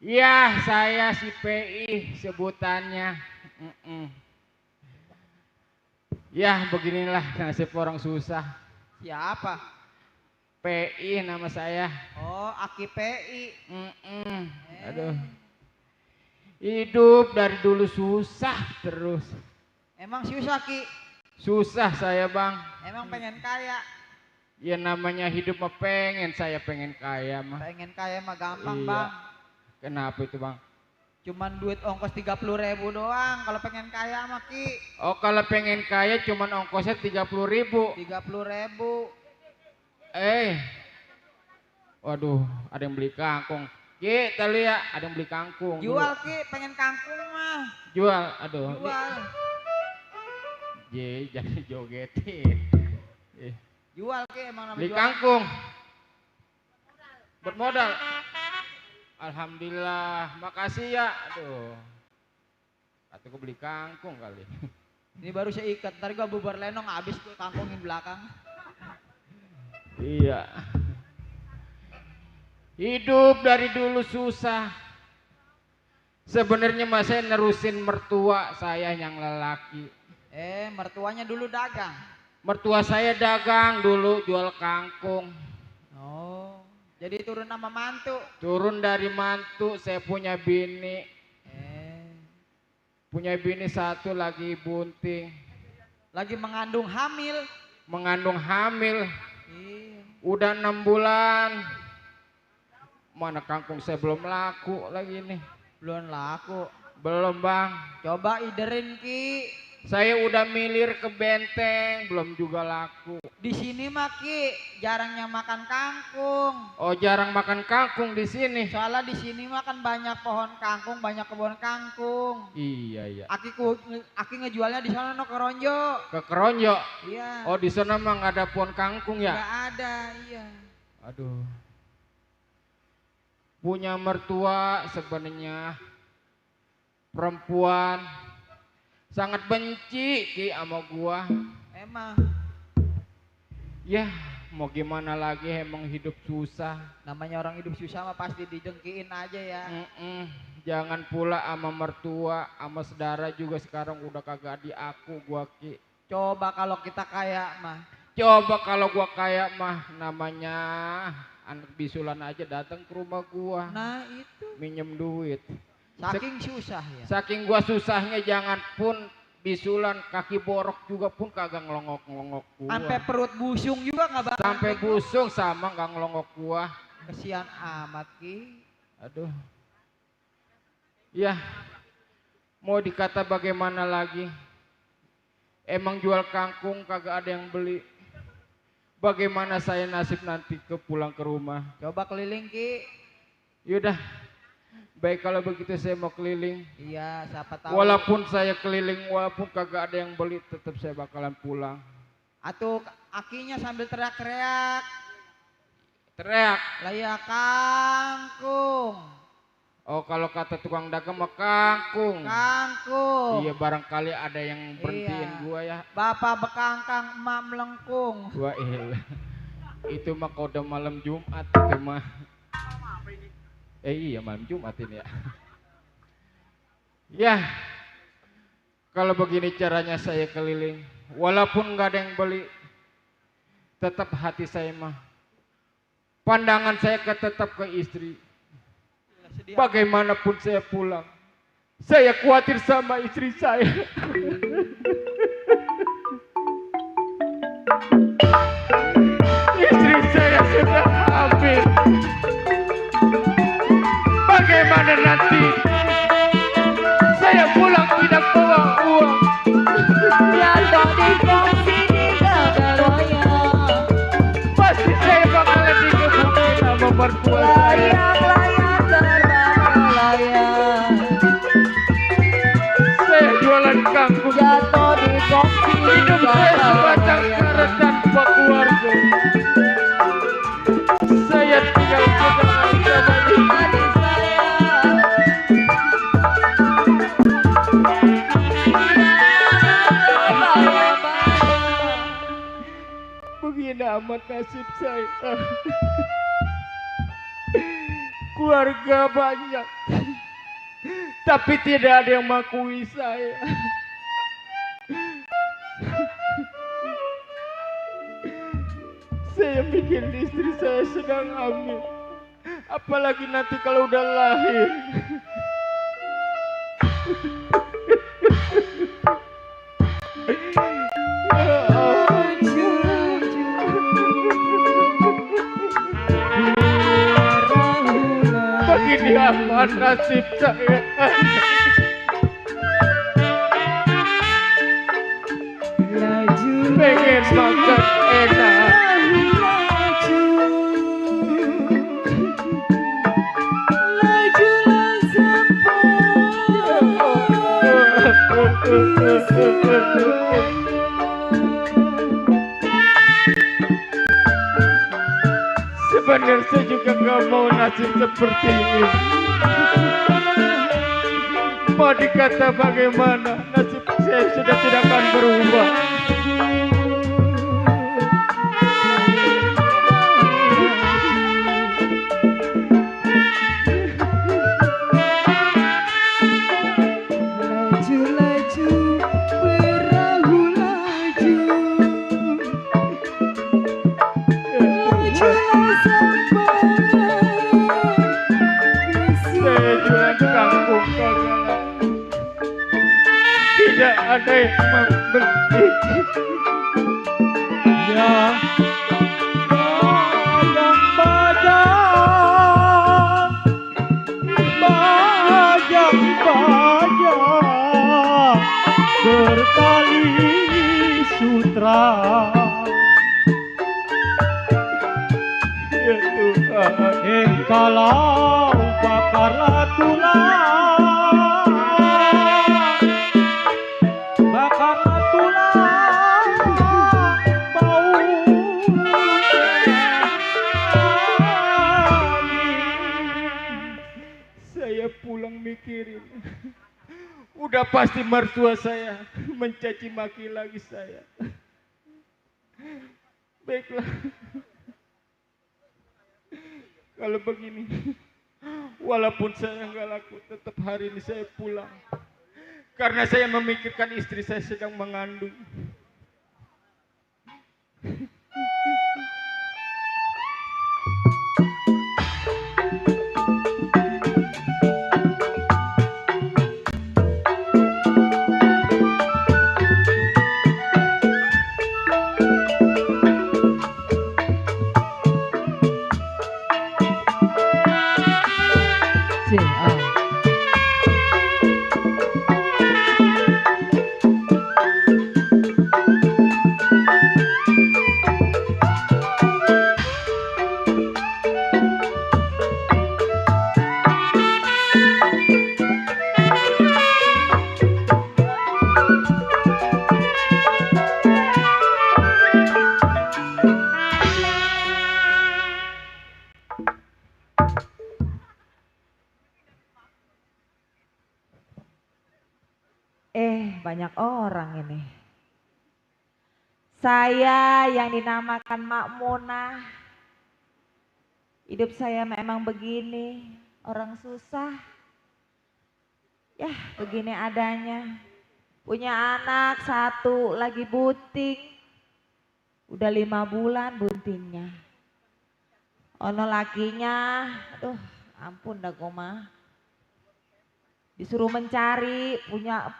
Ya, saya si PI sebutannya. Ya, beginilah nasib orang susah. Siapa? PI nama saya. Oh, Aki PI. Aduh. Hidup dari dulu susah terus. Emang susah Ki? Susah saya bang. Emang pengen kaya? Ya namanya hidup mah saya pengen kaya mah. Pengen kaya mah gampang Iya. bang. Kenapa itu bang? Cuman duit ongkos 30.000 doang kalau pengen kaya mah Ki. Oh kalau pengen kaya cuman ongkosnya 30.000. 30.000. Waduh ada yang beli kangkung. Ki tadi ya ada yang beli kangkung. Jual dulu. Ki, pengen kangkung mah. Jual, aduh. Jual. Jadi jogetin. Jual Ki emang namanya Beli jual. kangkung. Bermodal. Alhamdulillah, makasih ya. Aduh. Atau gue beli kangkung kali. Ini baru saya ikat, ntar gua bubar lenong habis gue kangkungin belakang. Iya. Hidup dari dulu susah. Sebenarnya mas saya nerusin mertua saya yang lelaki. Mertuanya dulu dagang. Mertua saya dagang dulu jual kangkung. Oh, jadi turun nama mantu. Turun dari mantu, saya punya bini. Punya bini satu lagi bunting. Lagi mengandung hamil. Mengandung hamil. Udah 6 bulan. Mana kangkung saya belum laku lagi nih. Belum laku. Belum bang. Coba iderin Ki. Saya udah milir ke Benteng, belum juga laku. Di sini mah Ki jarangnya makan kangkung. Oh jarang makan kangkung di sini. Soalnya di sini mah kan banyak pohon kangkung, banyak kebun kangkung. Iya. Aki ngejualnya di sana no Keronjo. Ke Keronjo. Iya. Oh di sana mah nggak ada pohon kangkung ya? Nggak ada, iya. Aduh. Punya mertua sebenarnya perempuan sangat benci Ki sama gua. Emang. Ya mau gimana lagi emang hidup susah. Namanya orang hidup susah mah pasti didengkiin aja ya. Jangan pula sama mertua, sama saudara juga sekarang udah kagak diaku gua Ki. Coba kalau kita kaya mah. Coba kalau gua kaya mah namanya anak bisulan aja datang ke rumah gua. Nah itu. Minjem duit. Saking susah ya. Saking gua susahnya jangan pun bisulan kaki borok juga pun kagak ngelongok-ngelongok gua. Sampai perut busung juga nggak bakal. Sampai busung sama nggak ngelongok gua. Kesian amat Ki. Aduh. Ya. Mau dikata bagaimana lagi? Emang jual kangkung kagak ada yang beli. Bagaimana saya nasib nanti pulang ke rumah? Coba keliling Ki. Yaudah. Baik kalau begitu saya mau keliling. Iya, siapa tahu. Walaupun saya keliling, walaupun kagak ada yang beli, tetap saya bakalan pulang. Atau akinya sambil teriak-teriak. Teriak. Lah ya kangkung. Oh kalau kata tukang dagang mah kangkung. Kangkung. Iya barangkali ada yang berhentiin gua ya. Bapak bekangkang, emak melengkung. Wah iya. Itu mah kode malam Jumat itu mah. Iya malam Jumat ini ya. Ya. Kalau begini caranya saya keliling, walaupun nggak ada yang beli, tetap hati saya mah. Pandangan saya tetap ke istri. Bagaimanapun saya pulang, saya khawatir sama istri saya. Istri saya sudah hamil. Bagaimana nanti saya pulang tidak bawa uang? Jatuh di kursi di Gagaraya. Pasti saya bakalan dikebukin sama mertua saya. Layang-layang terbang melayang. Saya jualan kangkung. Jatuh di kursi di Hidup saya sebatang kara tanpa keluarga. Saya tinggal pegangan sama adik saya. begini amat nasib saya. keluarga banyak, tapi tidak ada yang mengakui saya. Saya pikir istri saya sedang hamil, apalagi nanti kalau udah lahir. Begini apa nasib saya? Pengen makan enak, sebenarnya saya juga gak mau nasib seperti ini. Mau dikata bagaimana, nasib saya sudah tidak akan berubah. Saya jualan kangkung kagak, tidak ada yang membeli. Ya, bajang bertali sutra. Ya Tuhan, kalau bakarlah tulang, bakarlah tulang bau. Saya pulang mikirin, udah pasti mertua saya mencaci maki lagi saya. Baiklah, kalau begini, walaupun saya nggak laku, tetap hari ini saya pulang. Karena saya memikirkan istri saya sedang mengandung. Banyak orang ini. Saya yang dinamakan Mak Munah. Hidup saya memang begini, orang susah. Ya, begini adanya. Punya anak satu lagi bunting. Udah 5 bulan buntingnya. Ono lakinya, aduh ampun dah koma. Disuruh mencari, punya.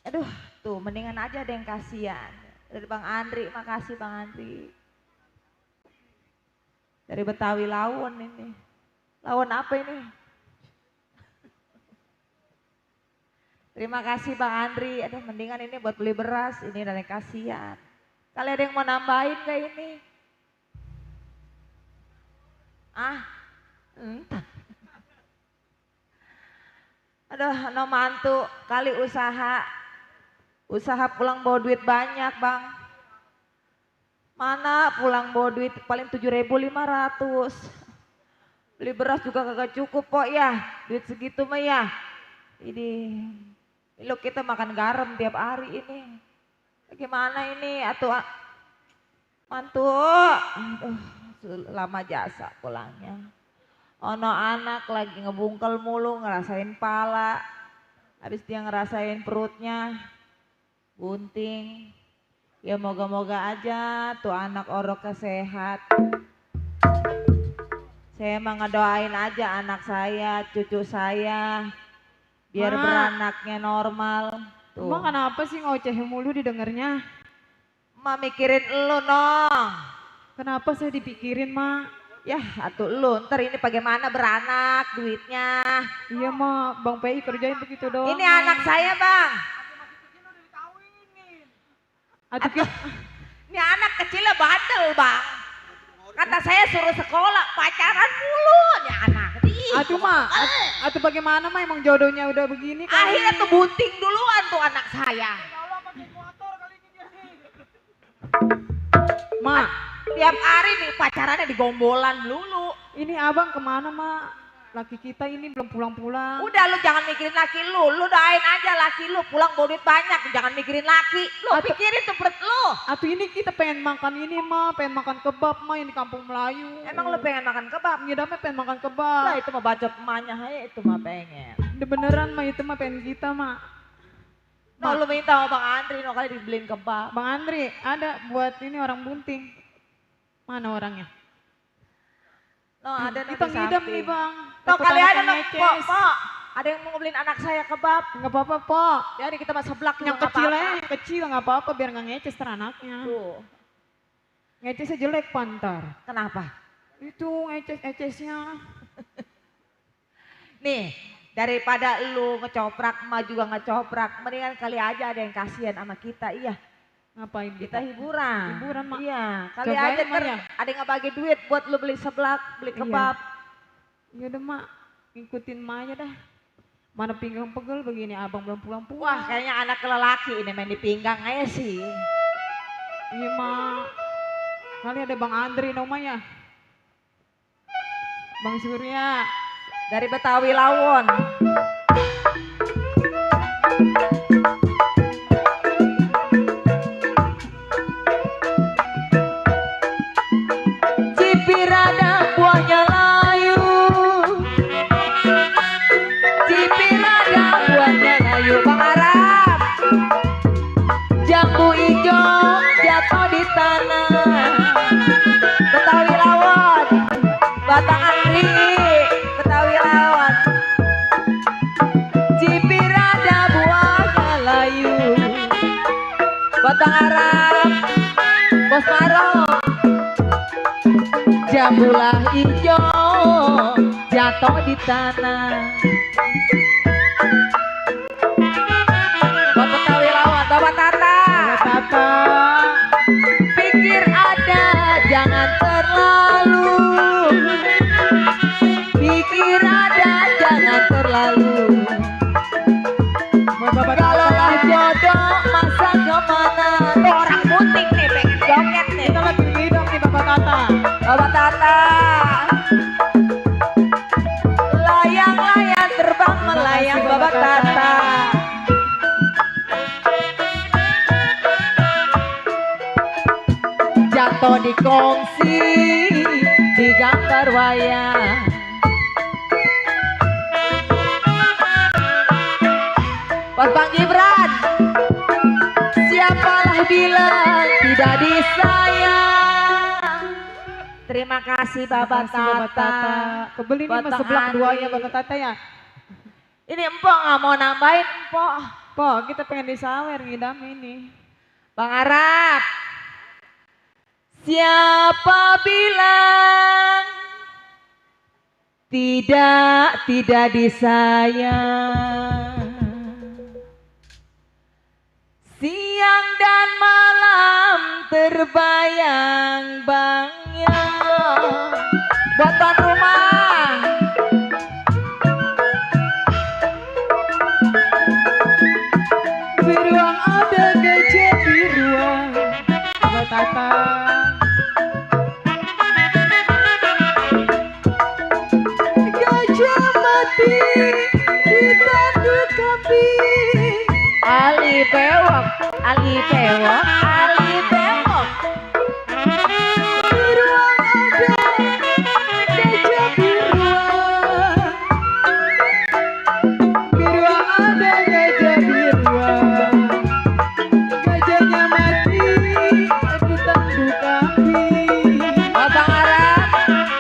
Aduh, tuh mendingan aja ada yang kasihan. Dari Bang Andri, makasih Bang Andri. Dari Betawi Lawon ini. Lawon apa ini? Terima kasih Bang Andri. Aduh, mendingan ini buat beli beras. Ini dari kasihan. Kalian ada yang mau nambahin gak ini? Entah. Aduh, no mantu kali usaha pulang bawa duit banyak Bang. Mana pulang bawa duit paling 7.500. Beli beras juga kagak cukup kok ya. Duit segitu mah ya. Ini lo kita makan garam tiap hari ini. Bagaimana ini atau mantu? Aduh, lama jasa pulangnya. Ono anak lagi ngebungkel mulu ngerasain pala. Habis dia ngerasain perutnya bunting. Ya moga-moga aja tuh anak oroknya sehat. Saya emang ngedoain aja anak saya, cucu saya. Biar Ma. beranaknya normal. Tuh. Emang kenapa sih ngoceh mulu didengarnya? Ma mikirin elu nong. Kenapa saya dipikirin, Ma? Yah atuh lu ntar ini bagaimana beranak duitnya. Iya, Ma. Bang PI kerjain begitu doang. Ini Ma. anak saya bang. Atuh kita, Ini anak kecilnya bandel bang. Kata saya suruh sekolah pacaran mulu nih anak. Ih, atuh Ma, atuh bagaimana Ma emang jodohnya udah begini kan? akhirnya tuh bunting duluan tuh anak saya. Ma, Tiap hari nih pacarannya di gombolan dulu. ini abang kemana Ma? Laki kita ini belum pulang-pulang. Udah lu jangan mikirin laki lu doain aja laki lu pulang bawa duit banyak, jangan mikirin laki. Lu Atau- pikirin tuh perut lu. Atuh ini kita pengen makan ini Ma, pengen makan kebab Ma yang di kampung Melayu. Emang lu pengen makan kebab? Iya damai pengen makan Lah kebab. itu mah bacot emaknya, hai itu mah pengen. Udah beneran Ma itu mah pengen kita Ma. Nah lu minta sama Bang Andri no kali dibeliin kebab. Bang Andri ada buat ini orang bunting. Mana orangnya? No ada nih Kita di ngidam samping. nih Bang. No Takut kali anak ada no, ngeces. po, ada yang mau ngebeliin anak saya kebab. Nggak apa-apa Po. Jadi kita mah seblak juga Yang nggak kecil apa-apa. aja, yang kecil nggak apa-apa biar nggak ngeces ter anaknya. Tuh, Ngecesnya jelek pantar. kenapa? Itu ngeces-ngecesnya. Nih, daripada lu ngecoprak, emak juga ngecoprak, mendingan kali aja ada yang kasihan sama kita, iya. Ngapain Kita kita? hiburan. Hiburan, Mak. Iya, kali Cobain, aja Mak, ya. ada yang ngebagi duit buat lu beli seblak, beli Iya. kebab. Ya udah Mak, ngikutin Ma aja dah. Mana pinggang pegel begini abang belum pulang-pulang. Wah, kayaknya anak lelaki ini main di pinggang aja sih. Iya Mak. Kali ada Bang Andri namanya. Bang Surya. Dari Betawi Lawon. Cipirada buahnya layu. Cipirada buahnya layu. Bang Arab. Jambu hijau jatuh di tanah. Betawi Lawon. Batang Andri. Betawi Lawon. Cipirada buahnya layu. Batang Arab. Bos Marong. Jambulah hijau jatuh di tanah. Buat Betawi Lawon, Bapak Tata. Tata. Pikir ada, jangan terlalu. Pikir ada, jangan terlalu. Buat Bapak Kalau Tata. lah jodoh, masa kemana? Tuh orang bunting nih, pengen joget nih. Kita lagi ngidam nih Bapak Tata. Bapak Tata. Layang-layang terbang melayang kasih, Bapak Bapak Tata. Tata. Jatuh di kongsi, di gambar wayang. Buat Bang Gibran. Siapalah bilang tidak disayang. Terima kasih Bapak Makasih, Bapak Tata. Kebeli nih Buat Mas Bang seblak Andri. duanya Bapak Tata ya. Ini empok nggak mau nambahin empok. Po, kita pengen disawer ngidam ini. Bang Arab. Siapa bilang tidak disayang. Siang dan malam terbayang-bayang. Buat tuan rumah. Beruang ada gajah biruan. Bapak Tata. Gajah mati di tanduk kambing. Ali bewok, Ali bewok, Ali bewok. Beruang ada, gajah biruan.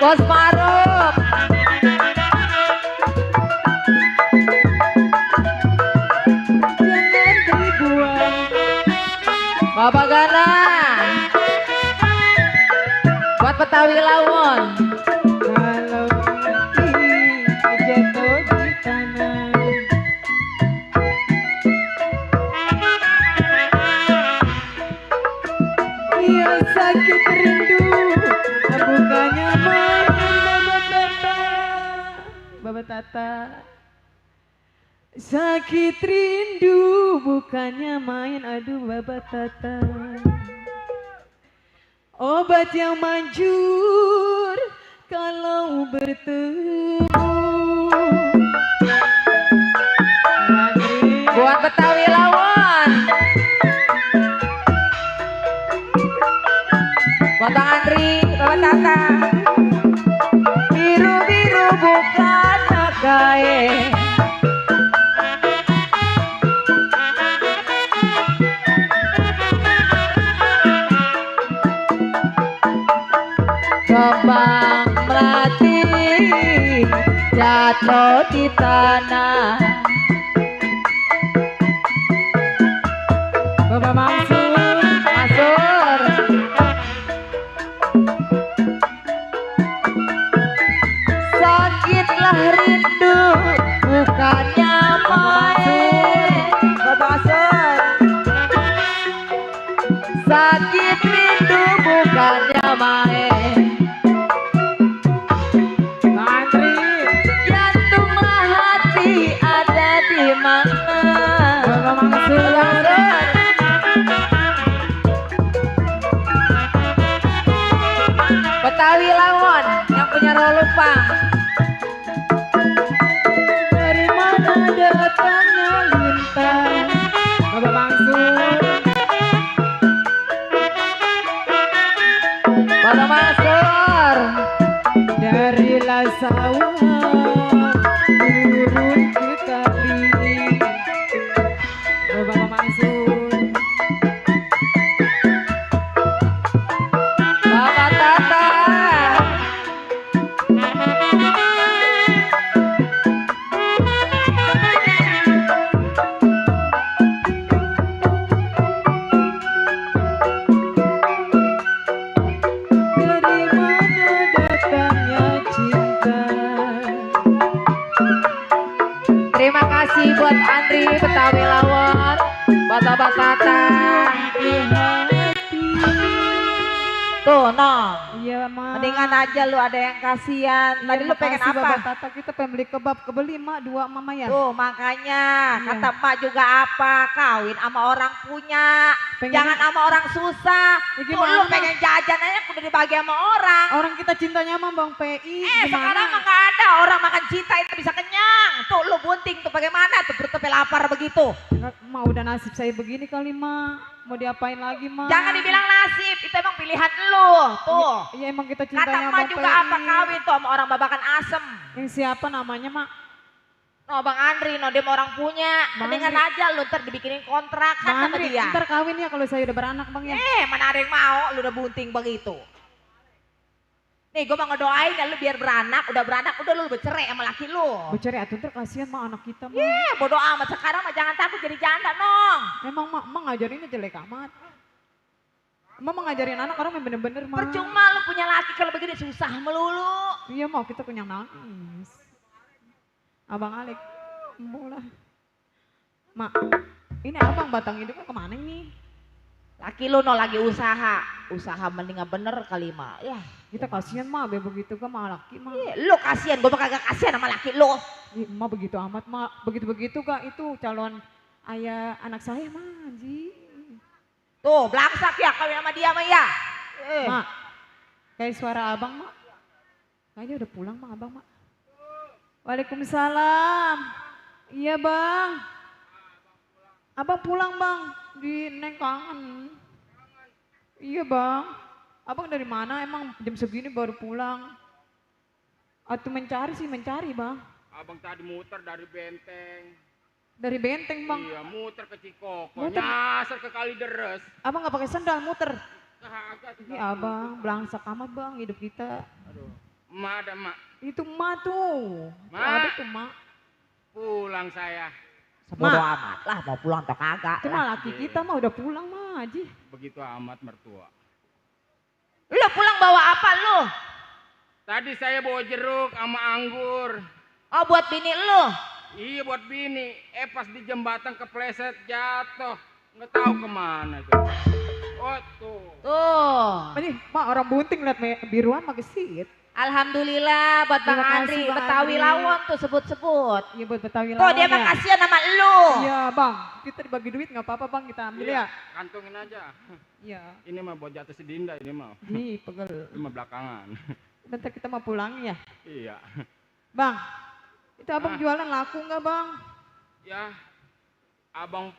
Bos Maruf. Jangan dibuang. Bapak Gana. Buat Betawi Lawon. Kalau nanti jatuh di tanah. Ia sakit rindu, bukannya main Baba Tata. Baba Tata. Sakit rindu bukannya main, aduh Baba Tata. Obat yang manjur kalau bertemu. Buat Betawi Lawon. Buat Bang Andri, Bapak Tata. Biru-biru bukan gae. Kembang melati jatuh di tanah. Bapak Mansur. Masur. Sakitlah rindu bukannya main. Bapak Masur. Sakit rindu bukannya main. Bang Andri. Jantunglah hati ada di mana? Bapak Mansur. Betawi Lawon yang punya rolupang. Dari mana datangnya lintang? Bapak Mansur. Bapak Masur. Dari Lasawan turun ke kali. Bapak Mansur. Bapak Tata. Dari mana datangnya cinta? Terima kasih buat Andri Betawi Lawon. Buat Bapak Tata. Di hati. Tuh Nong. Iya mak. Mendingan aja lu ada yang kasihan. Tadi lu pengen Makasih, apa? Bapak Tata, kita pengen beli kebab, kebeli mak 2 mama ya. Tuh makanya Iya. kata emak juga apa, kawin sama orang punya, Pengen- jangan sama orang susah. Ya Tuh gimana, lu Mak? pengen jajan aja udah dibagi sama orang. Orang kita cintanya sama Bang PI. Sekarang mah gak ada orang makan cinta itu bisa kenyang. Tuh lu bunting tuh bagaimana tuh bertepi lapar begitu. Mau udah nasib saya begini kali mak. Mau diapain lagi mak? Jangan dibilang nasib, itu emang pilihan lu. Tuh. Iya emang kita Kata cintanya emak Bang juga PI. apa kawin tuh sama orang babakan asem. Yang siapa namanya mak? No Bang Andri, no dia mau orang punya. Bang Mendingan Andri. aja lu ntar dibikinin kontrak kan Bang sama Andri, dia. ntar kawin ya kalau saya udah beranak bang ya. Mana ada yang mau, lu udah bunting begitu. Nih gue mau ngedoain ya lu biar beranak, udah lu bercerai sama laki lu. Bercerai atuh ntar kasihan mak anak kita mak. Bodo amat sekarang mah jangan takut jadi janda nong. Emang mak ngajarinnya jelek amat. Emak mau ngajarin anak orang yang bener-bener mak. Percuma lu punya laki kalau begini susah melulu. Iya mak kita kenyang nangis. Abang Alek, mula. Mak, ini abang batang hidupnya kemana ini? Laki lu no lagi usaha mendingan bener kali mak. Ya, Kita kasihan mak, begitu ke mak laki mak. lu kasihan, gue mah kagak kasihan sama laki lu. Ih, emak begitu amat mak, begitu-begitu gak itu calon ayah anak saya mak anjing. Tuh, belangsak ya kawin sama dia mah ya. Mak, kayak suara abang mak. Kayaknya udah pulang mak abang mak. Waalaikumsalam. Iya bang. Abang pulang bang, di Neng kangen. Iya bang. Abang dari mana emang jam segini baru pulang? Atau mencari bang. Abang tadi muter dari Benteng. Dari Benteng bang. Iya, muter ke Cikoko, Muter. nyasar ke Kalideres. Abang gak pakai sandal muter. Kagak. Iya abang, belangsak amat bang hidup kita. Aduh. Emak ada emak. Itu emak tuh. Ma. Ada tuh emak. Pulang saya. Sebodo amat lah mau pulang atau kagak. Itu mah laki kita mah udah pulang mah Haji. Begitu amat mertua. Lu pulang bawa apa lu? Tadi saya bawa jeruk sama anggur. Oh buat bini lu. Iya buat bini. Pas di jembatan kepleset jatuh. Nggak tahu kemana tuh. Oh tuh. Tuh. Ini mak orang bunting liat biruan mah gesit. Alhamdulillah buat Bang Terima kasih, Andri. Bang Betawi Andri. Lawon tuh sebut-sebut. Iya buat Betawi Tuh lawan dia ya. mah kasihan sama lu. Iya bang, kita dibagi duit nggak apa-apa bang, kita ambil ya. Kantongin aja. Iya. Ini mah buat jatuh sedinda ini mah. Ih pegel. Ini mah belakangan. Bentar kita mau pulang ya. Iya. Bang, itu abang Ah. jualan laku nggak bang? Ya. Abang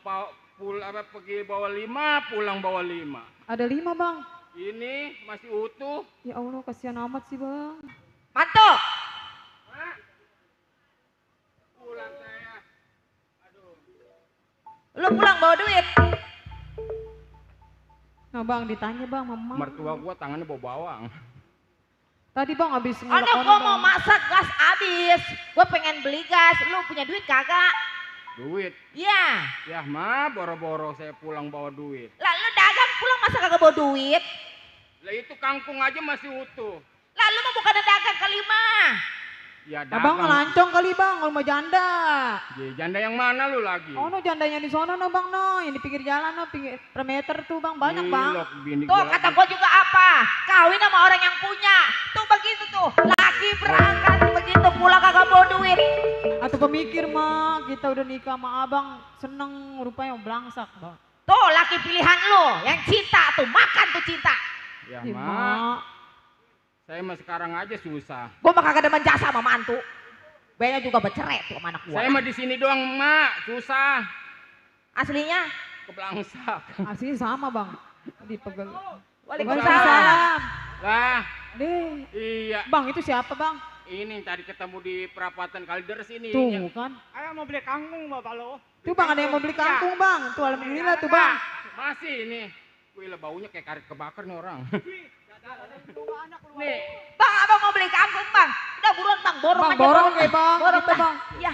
pergi bawa 5, pulang bawa 5. Ada 5 bang. Ini masih utuh. Ya Allah kasihan amat sih bang. Mantu. Pulang saya. Aduh. Lu pulang bawa duit. Nah bang ditanya bang mama. Mertua gua tangannya bawa bawang. Tadi bang habis Ada ngulek gua orang, mau Bang. masak gas habis. Gua pengen beli gas. Lu punya duit kagak? Duit. Iya. Ya mah boro-boro saya pulang bawa duit. Lah lu dagang pulang masa kagak bawa duit? Lah itu kangkung aja masih utuh. Lah lu mah bukan dagang kali mah. Ya Abang dagang. ngelancong kali bang, rumah janda. Ya, janda yang mana lu lagi? Oh no jandanya di sana no bang no, yang di pinggir jalan no, pinggir per meter tuh bang, banyak bang. Gilok, bini Tuh gua kata lagi. gua juga apa? Kawin sama orang yang punya. Tuh begitu tuh. Laki berangkat begitu pulang kagak bawa duit. Atau pemikir mah, kita udah nikah sama abang, seneng rupanya belangsak bang. Tuh laki pilihan lu yang cinta tuh makan tuh cinta. Ya Ih, mah, Mak. saya mah sekarang aja susah. Gua mah kagak demen jasa sama mantu. Bayarnya juga bercerai tuh sama anak gua. Saya mah di sini doang, Mak. Susah. Aslinya. Kebelangsak. Aslinya sama bang, di pegel. Waalaikumsalam. Lah, Deh, iya. bang itu siapa bang? Ini tadi ketemu di perapatan Kalideres ini. Tuh kan. Ayo mau beli kangkung bapak lo. Tuh bang ada yang mau beli kangkung bang, tuh alhamdulillah tuh bang. Masih ini. Wih lah baunya kayak karet kebakar nih orang. Nih, Bang, abang mau beli kangkung bang. Udah buruan bang, borong Bang aja. borong ya bang, Borong kita dah. bang. Ya,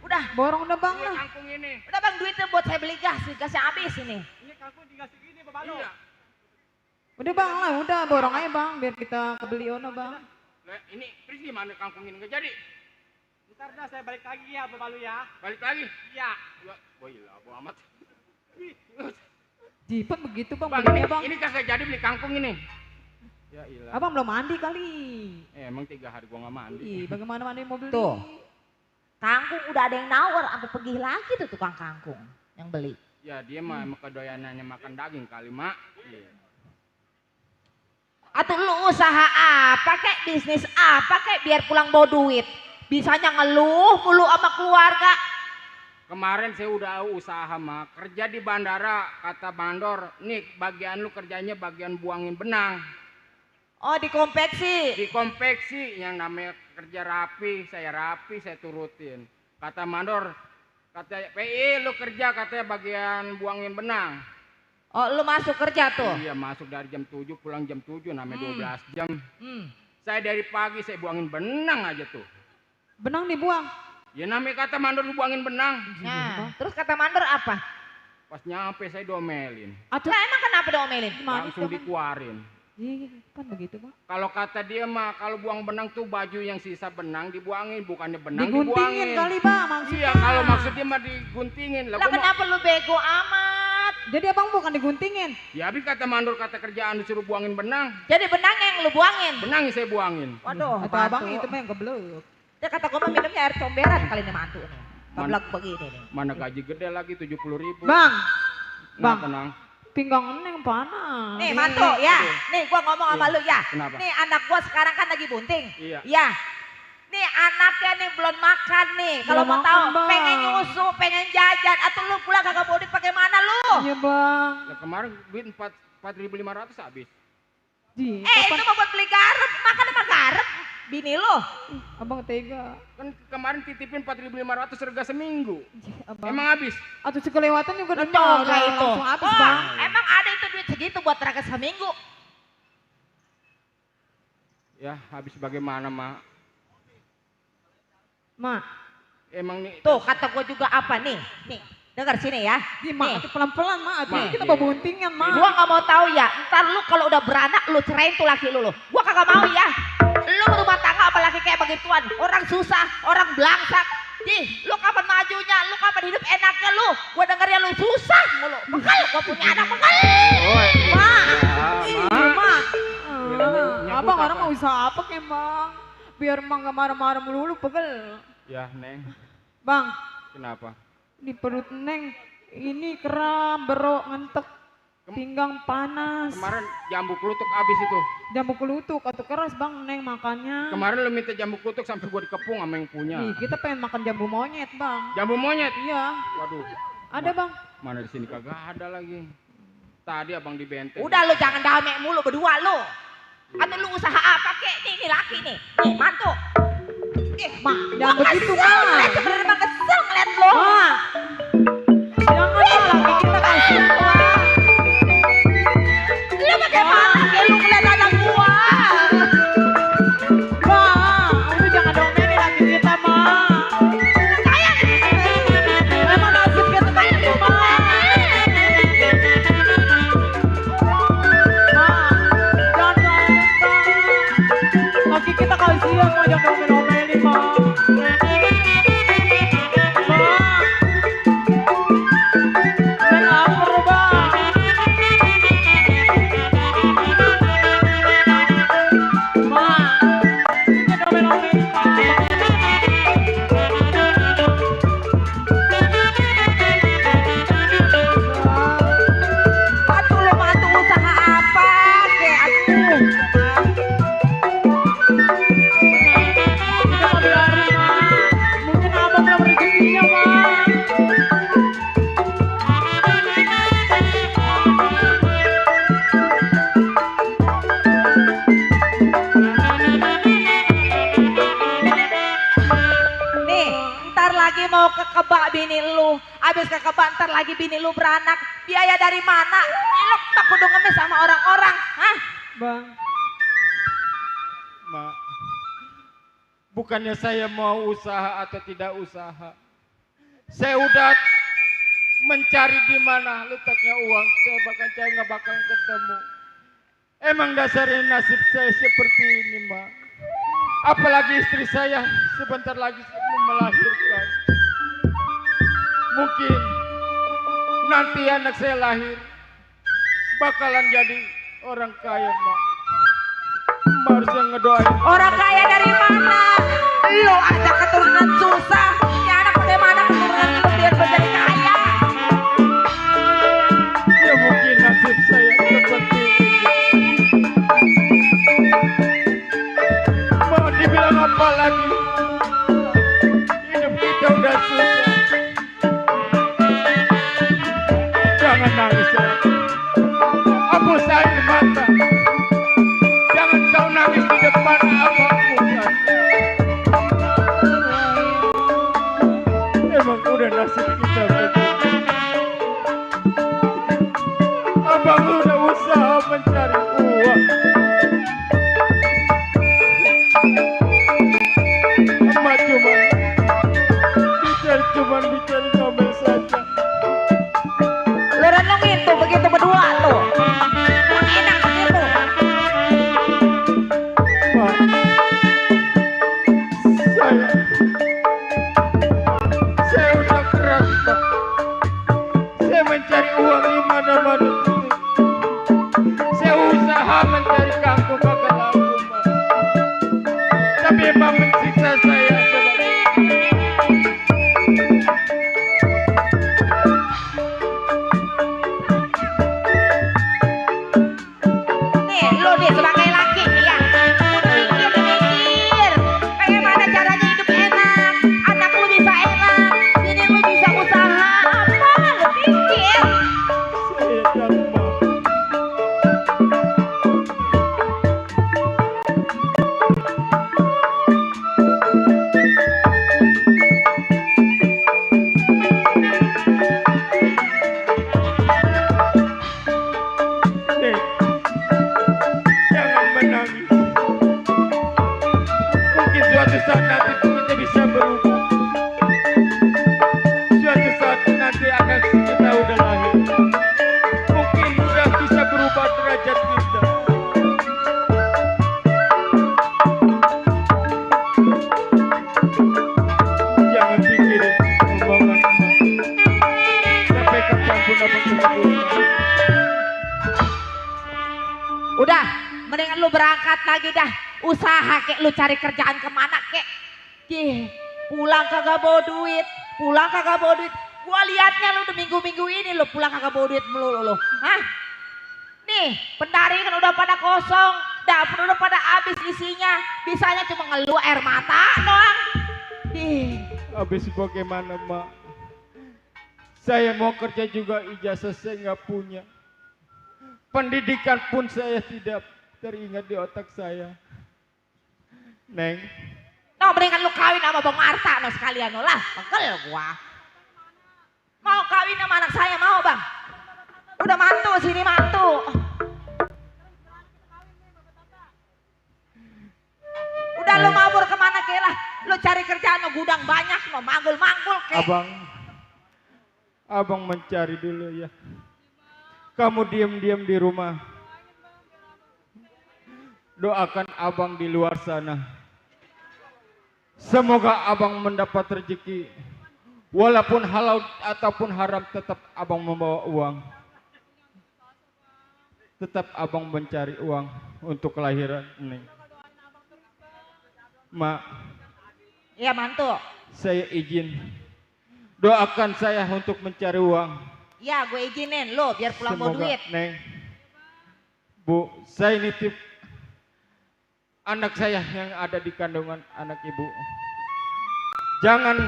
udah. Borong udah bang ini lah. kangkung ini. Udah bang duitnya buat saya beli gas, gasnya habis ini. Ini kangkung dikasih gini bapak lo. Iya. Udah bang lah, udah borong aja bang, biar kita kebeli ono bang. Lah, ini terus gimana kangkung ini nggak jadi? Ntar dah saya balik lagi ya bapak lo ya. Balik lagi. Iya. Wah, iya, bodo amat. Jipat begitu bang, Bang, belinya bang. ini kagak jadi beli kangkung ini. Ya ilah. Abang belum mandi kali. Emang 3 hari gua nggak mandi. Ih, bagaimana mandi mau beli? Tuh. Kangkung udah ada yang nawar, sampai pergi lagi tuh tukang kangkung yang beli. Ya dia mah emang kedoyanannya makan daging kali, Mak. Iya. Atau lu usaha apa kek, bisnis apa kek biar pulang bawa duit. Bisanya ngeluh mulu sama keluarga. Kemarin saya udah usaha Mak, kerja di bandara, kata mandor, nih bagian lu kerjanya bagian buangin benang. Oh di konveksi. Di konveksi yang namanya kerja rapi, saya turutin. Kata mandor, kata PI lu kerja katanya bagian buangin benang. Oh lu masuk kerja tuh. Iya masuk dari jam 7 pulang jam 7 namanya 12 jam. Saya dari pagi saya buangin benang aja tuh. Benang dibuang. Ya namanya kata mandor lu buangin benang. Nah, terus kata mandor apa? Pas nyampe saya domelin, Aduh, Lah emang kenapa diomelin? gimana langsung itu bang? dikeluarin. Iya, kan begitu bang. Kalau kata dia mah kalau buang benang tuh baju yang sisa benang dibuangin, bukannya benang Diguntingin dibuangin. kali bang maksudnya. Iya kalau maksudnya mah diguntingin. Lah gua mau- kenapa lu bego amat? Jadi abang bukan diguntingin. Ya habis kata mandor kata kerjaan disuruh buangin benang, Jadi benangnya yang lu buangin. benang yang saya buangin. Waduh, Atau abang mantu. itu mah yang kebelut. Dia kata gua mah minumnya air comberan kali ini mantu nih. Man- Keblak begini nih. Mana gaji gede lagi 70.000. Bang, Nah, bang. tenang. pinggang neng panas. Nih mantu ya. Nih gua ngomong sama Iya. lu ya. Kenapa? Nih anak gua sekarang kan lagi bunting. Iya. Ya. Nih anaknya nih belum makan nih. Kalau Belum mau tahu makan, Bang. pengen nyusu, pengen jajan atau lu pulang kagak bawa duit pakai mana lu? Iya bang. Ya, kemarin duit 4.500 habis. Ji, Itu mah buat beli garam, makan sama garam. Bini lu. abang tega. Kan kemarin titipin 4.500 harga seminggu. Ji, abang. Emang habis? Atau sekelewatan juga udah Coba udah itu. langsung habis Oh, bang. emang ada itu duit segitu buat raga seminggu? Ya, habis bagaimana, Mak? Mak, Emang nih Tuh kata gue juga apa nih? Nih, dengar sini ya. di mak, Nih, atuh pelan-pelan mak, atuh Ma, ini kita iya. babuntingan mak. gua nggak mau tahu ya. Ntar lu kalau udah beranak lu cerain tuh laki lu. Gua kagak mau ya. Lu berumah tangga apalagi kayak begituan. Orang susah, orang belangsak. Ih, lu kapan majunya? Lu kapan hidup enaknya lu? Gua dengernya lu susah mulu. Bekal, gua punya anak bekal. Oh, Mak. Iya Mak. mak. Nyebut Abang orang apa? mau usaha apa kek bang? Biar emang gak marah-marah melulu pegel. Ya, Neng. Bang, Kenapa? di perut Neng ini kram, berok, ngentek, pinggang panas. Kemarin jambu kelutuk habis itu. Jambu kelutuk atau keras bang Neng makannya. Kemarin lu minta jambu kelutuk sampai gua dikepung sama yang punya. Ih, kita pengen makan jambu monyet bang. Jambu monyet. Iya, Waduh. ada bang. Mana di sini kagak ada lagi. Tadi abang di benteng. Udah lu jangan damai mulu berdua lu. Atau lu usaha apa kek? Nih laki nih. Nih mantu. Mak, jangan begitu mak. Ngeliat sebenarnya mah kesel ngeliat lu. Mak, jangan mak, laki kita kasih mak. Lu bagaimana kayak lu ngeliat anak gua? Mak, udah jangan domelin laki kita mak. Kayak Emang nasib kita begitu mak. Mak, jangan domelin mak. Laki kita kasihan mak, jangan domelin mak. Neng lapar bang. Mak, ini domel-domelin mantu lu mantu usaha apa kayak aduh. Kita mau biarin mak. Mungkin abang belum rezekinya mak. Nih, ntar lagi mau ke kebak bini lu. Abis ke kebak ntar lagi bini lu beranak. Biaya dari mana? Lu tak kudu ngemis sama orang-orang. Hah? Bang, Mak. Bukannya saya mau usaha atau tidak usaha. Saya udah mencari di mana letaknya uang. Saya nggak bakal ketemu. Emang dasarnya nasib saya seperti ini, Mak. Apalagi istri saya sebentar lagi mau melahirkan. Mungkin nanti anak saya lahir bakalan jadi orang kaya, Mak. Mak harusnya ngedoain. Orang kaya dari mana? Lu aja keturunan susah. Ya anak bagaimana keturunan lu biar menjadi kaya? Ya mungkin nasib saya seperti ini. Mau dibilang apa lagi? Hidup kita udah susah. Jangan nangis ya. Hapus air mata. Jangan kau nangis di depan abangmu kan. Emang udah nasib kita begini. Abang udah usaha mencari uang. Suatu saat nanti kita bisa berubah. Suatu saat nanti anak kita udah lahir. Mungkin udah bisa berubah derajat kita. Jangan pikirin omongan emak. Sampai kapanpun abang terus. Udah, mendingan lu berangkat lagi dah. Usaha kek, lu cari kerjaan kemana kek. Pulang kagak bawa duit, pulang kagak bawa duit. Gua liatnya lu udah minggu-minggu ini lu pulang kagak bawa duit melulu lu. Hah? Nih, pendaringan udah pada kosong, dapur udah pada habis isinya. Bisanya cuma ngeluh air mata doang. Habis bagaimana, Mak? Saya mau kerja juga ijazah saya nggak punya. Pendidikan pun saya tidak teringat di otak saya. Neng, No, mendingan lu kawin sama Bang Marta no sekalian no lah. Pegel gua. Mau kawin sama anak saya mau bang? Udah mantu sini mantu. Udah lu mabur kemana ke lah? Lu cari kerjaan no gudang banyak no manggul-manggul ke. abang mencari dulu ya. Kamu diam-diam di rumah. Doakan abang di luar sana. Semoga abang mendapat rezeki. Walaupun halal ataupun haram tetap abang membawa uang. Tetap abang mencari uang untuk kelahiran ini. Mak. Iya mantu. Saya izin. Doakan saya untuk mencari uang. Ya gue izinin lo biar pulang bawa duit. Neng. Bu, saya nitip anak saya yang ada di kandungan anak ibu. Jangan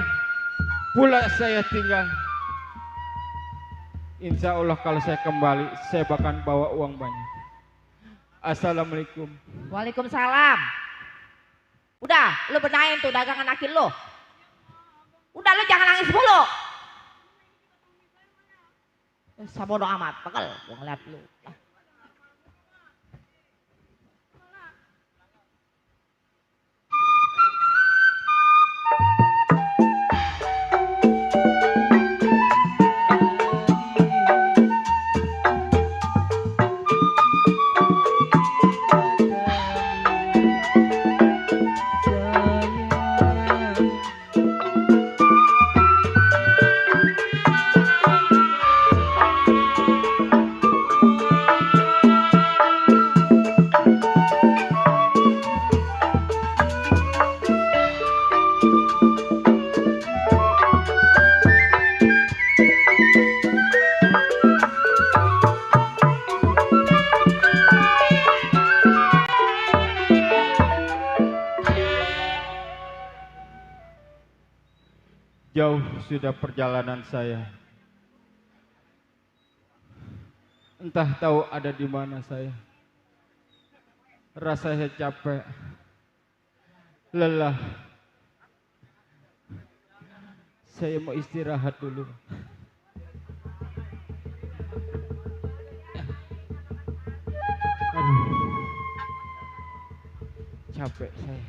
pula saya tinggal. Insya Allah kalau saya kembali, saya bakal bawa uang banyak. Assalamualaikum. Waalaikumsalam. Udah, lu benahin tuh dagangan akin lo. Udah lu jangan nangis mulu. Sabodo amat, pegel gua ngeliat lu. Jauh sudah perjalanan saya. Entah tahu ada di mana saya. Rasanya capek, lelah. Saya mau istirahat dulu. Aduh, capek saya.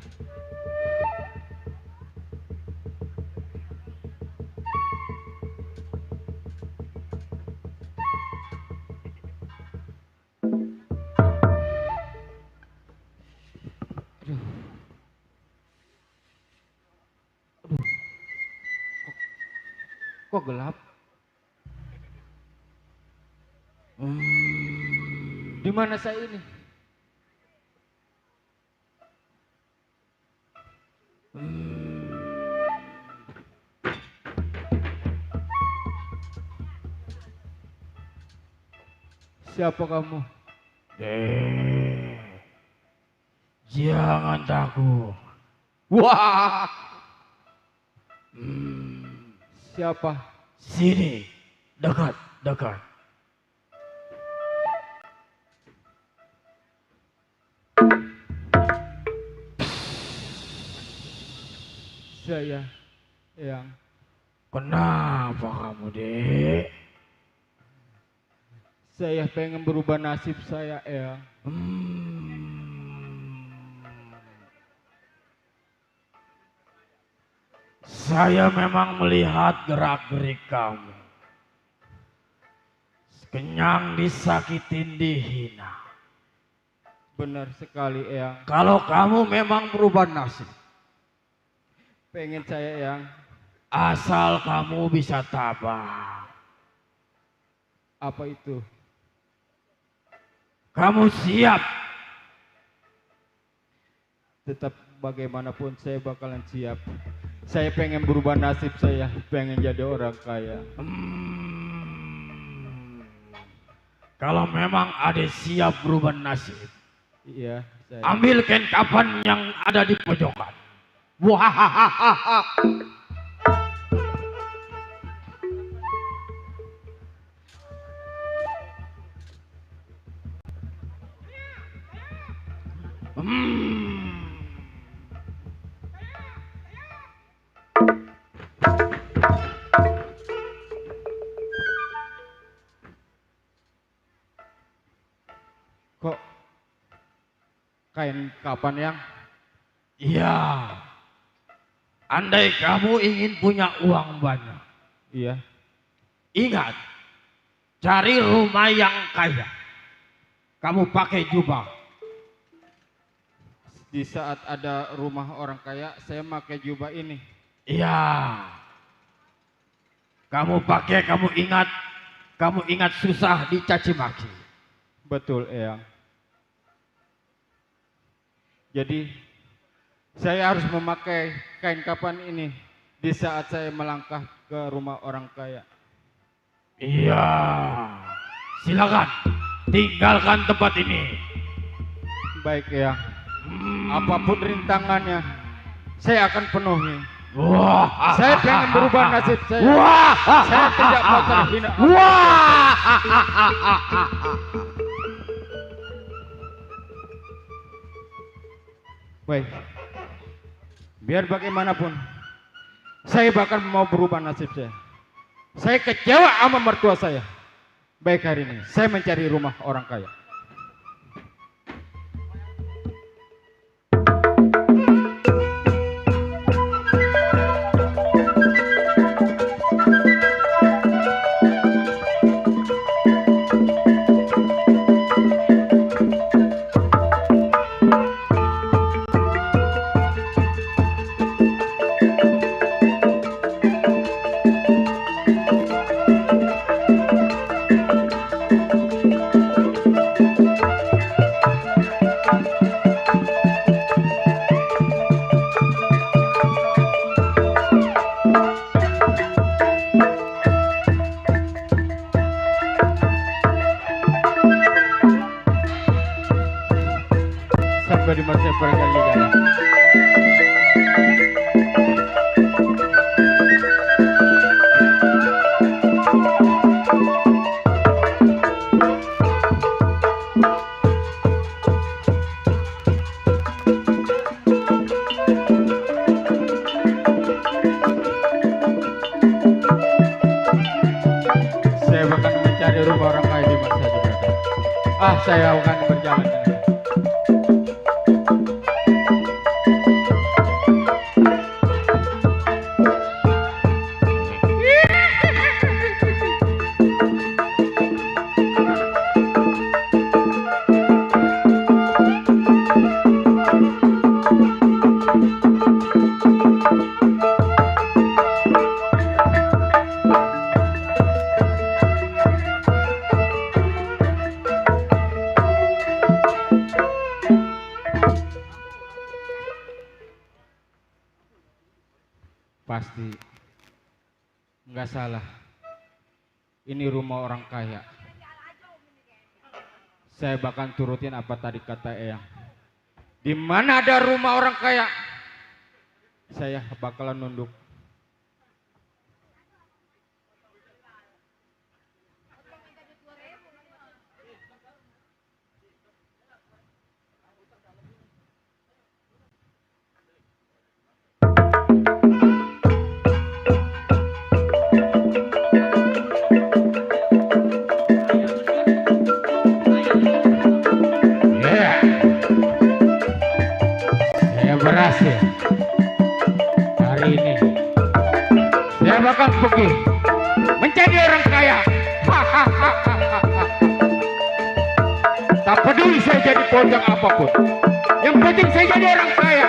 Kok gelap? Di mana saya ini? Siapa kamu? Jangan takut. Wah. Siapa? Sini, dekat, dekat. Saya yang. Kenapa kamu, Dek? Saya pengen berubah nasib saya, Eyang. Saya memang melihat gerak-gerik kamu. Kenyang disakitin dihina. Benar sekali Eyang. Kalau kamu memang berubah nasib, Pengen saya Eyang. asal kamu bisa tabah. Apa itu? Kamu siap. Tetap bagaimanapun saya bakalan siap. Saya pengen berubah nasib, saya pengen jadi orang kaya. Kalau memang ada siap berubah nasib, Iya, saya. ambil kain kapan yang ada di pojokan. Wahahaha. Kok kain kapan yang? Iya. Andai kamu ingin punya uang banyak, Iya. ingat, cari rumah yang kaya. Kamu pakai jubah. Di saat ada rumah orang kaya, saya pakai jubah ini. Iya. Kamu pakai, kamu ingat susah dicaci maki. Betul Eyang. Jadi saya harus memakai kain kapan ini di saat saya melangkah ke rumah orang kaya. Iya. Silakan tinggalkan tempat ini. Baik Eyang. Apapun rintangannya, saya akan penuhi. Wah. Saya pengen berubah nasib saya. Wah. Saya tidak mau terhina. Wah. Baik. Biar bagaimanapun, saya bahkan mau berubah nasib saya. Saya kecewa sama mertua saya. Baik, hari ini saya mencari rumah orang kaya. Sampai di masa berkali-kali. Saya bahkan mencari rumah orang kaya di masa berada. Saya akan berjalan. Pasti nggak salah. Ini rumah orang kaya. Saya bahkan turutin apa tadi kata Eyang. Di mana ada rumah orang kaya, saya bakalan nunduk. Saya berhasil hari ini. bakal pergi menjadi orang kaya. Tak peduli saya jadi pojok apapun. Yang penting saya jadi orang kaya.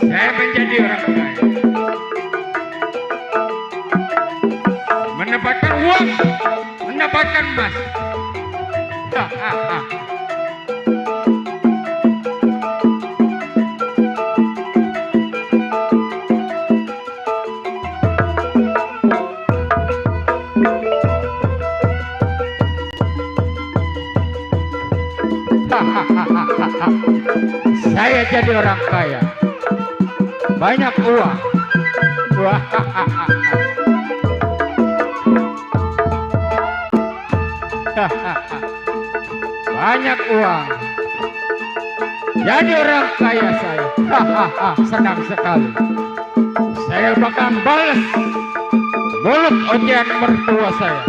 Saya menjadi orang kaya. Mendapatkan uang, mendapatkan emas. Saya jadi orang kaya, banyak uang. Banyak uang, jadi orang kaya saya. Senang sekali. Saya bakal balas mulut ocehan mertua saya.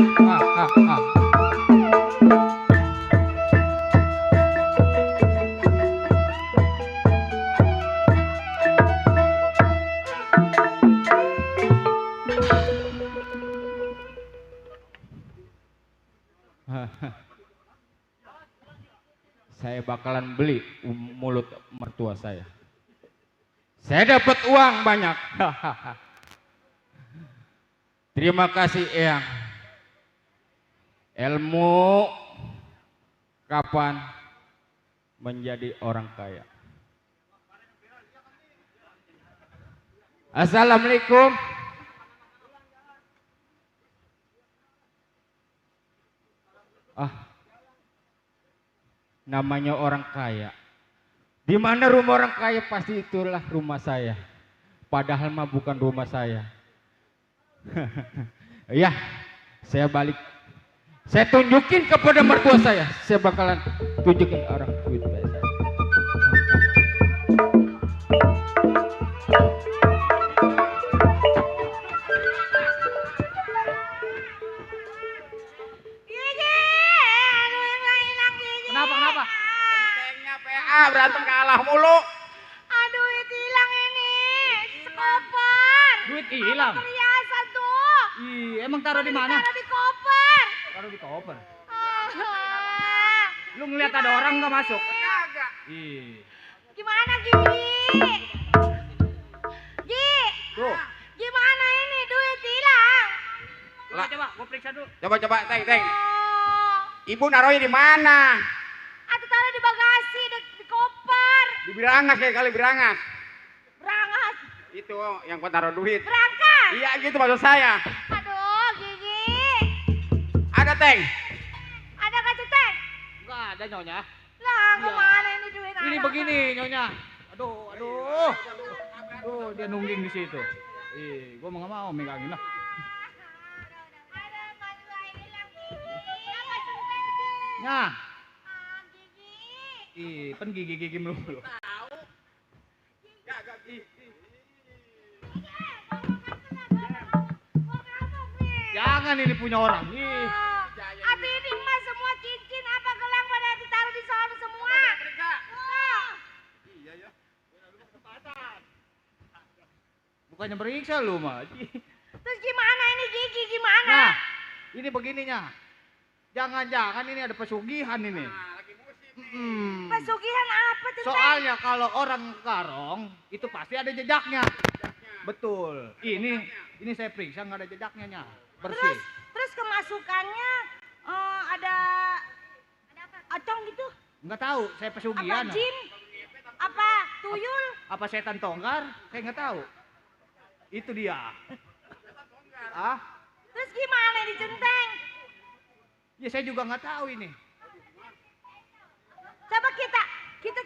Saya bakalan beli mulut mertua saya. Saya dapat uang banyak. Terima kasih Eyang. Ilmu kapan menjadi orang kaya. Assalamualaikum. Namanya orang kaya. Di mana rumah orang kaya pasti itulah rumah saya. Padahal mah bukan rumah saya. Ya, saya balik. Saya tunjukin kepada mertua saya. Saya bakalan tunjukin orang duit saya. Kenapa? Gentengnya PA berantem kalah mulu. Aduh, itu hilang ini. Koper. Duit hilang. Perhiasan tuh. Ih, emang taruh di mana? Taruh di koper. Taruh di koper. Ah. Lu ngeliat ada orang nggak masuk? Kagak. Ih. Gimana Gigi? Gi. Tuh. Gimana ini duit hilang? Coba, gua periksa dulu. Coba, Teng. Oh. Ibu naruhnya di mana? Atau taruh di bagasi di koper. Di Birangas kali Birangas. Berangas. Itu yang gua taruh duit. Berangkat. Iya gitu maksud saya. Aduh, Gigi. Ada Teng. Ada nggak tuh, Teng? Enggak ada nyonya. Lah, kemana ini duit Ini anak? begini nyonya. Aduh. Tuh dia nungging di situ. Ih, gua nggak mau megangin lah. Ada masalah hilang Gigi. Apa centeng? Nah, Gigi. ih, pen gigi melulu. Jangan ini punya orang. Ih. Ati ini emas semua cincin apa gelang pada ditaruh di sana semua. Bukannya periksa lu mah. Terus gimana ini Gigi gimana? Nah, ini begininya. Jangan-jangan ini ada pesugihan ini. Pesugihan apa tuh? Soalnya kalau orang karong itu pasti ada jejaknya. Betul. Ini saya periksa nggak ada jejaknya nya. Bersih. Terus kemasukannya ada acong gitu? Nggak tahu, saya Apa pesugihan. jin? Apa tuyul? Apa setan tonggar? Saya nggak tahu. Itu dia. Ah? Terus gimana di centeng? Ya saya juga nggak tahu ini. Coba kita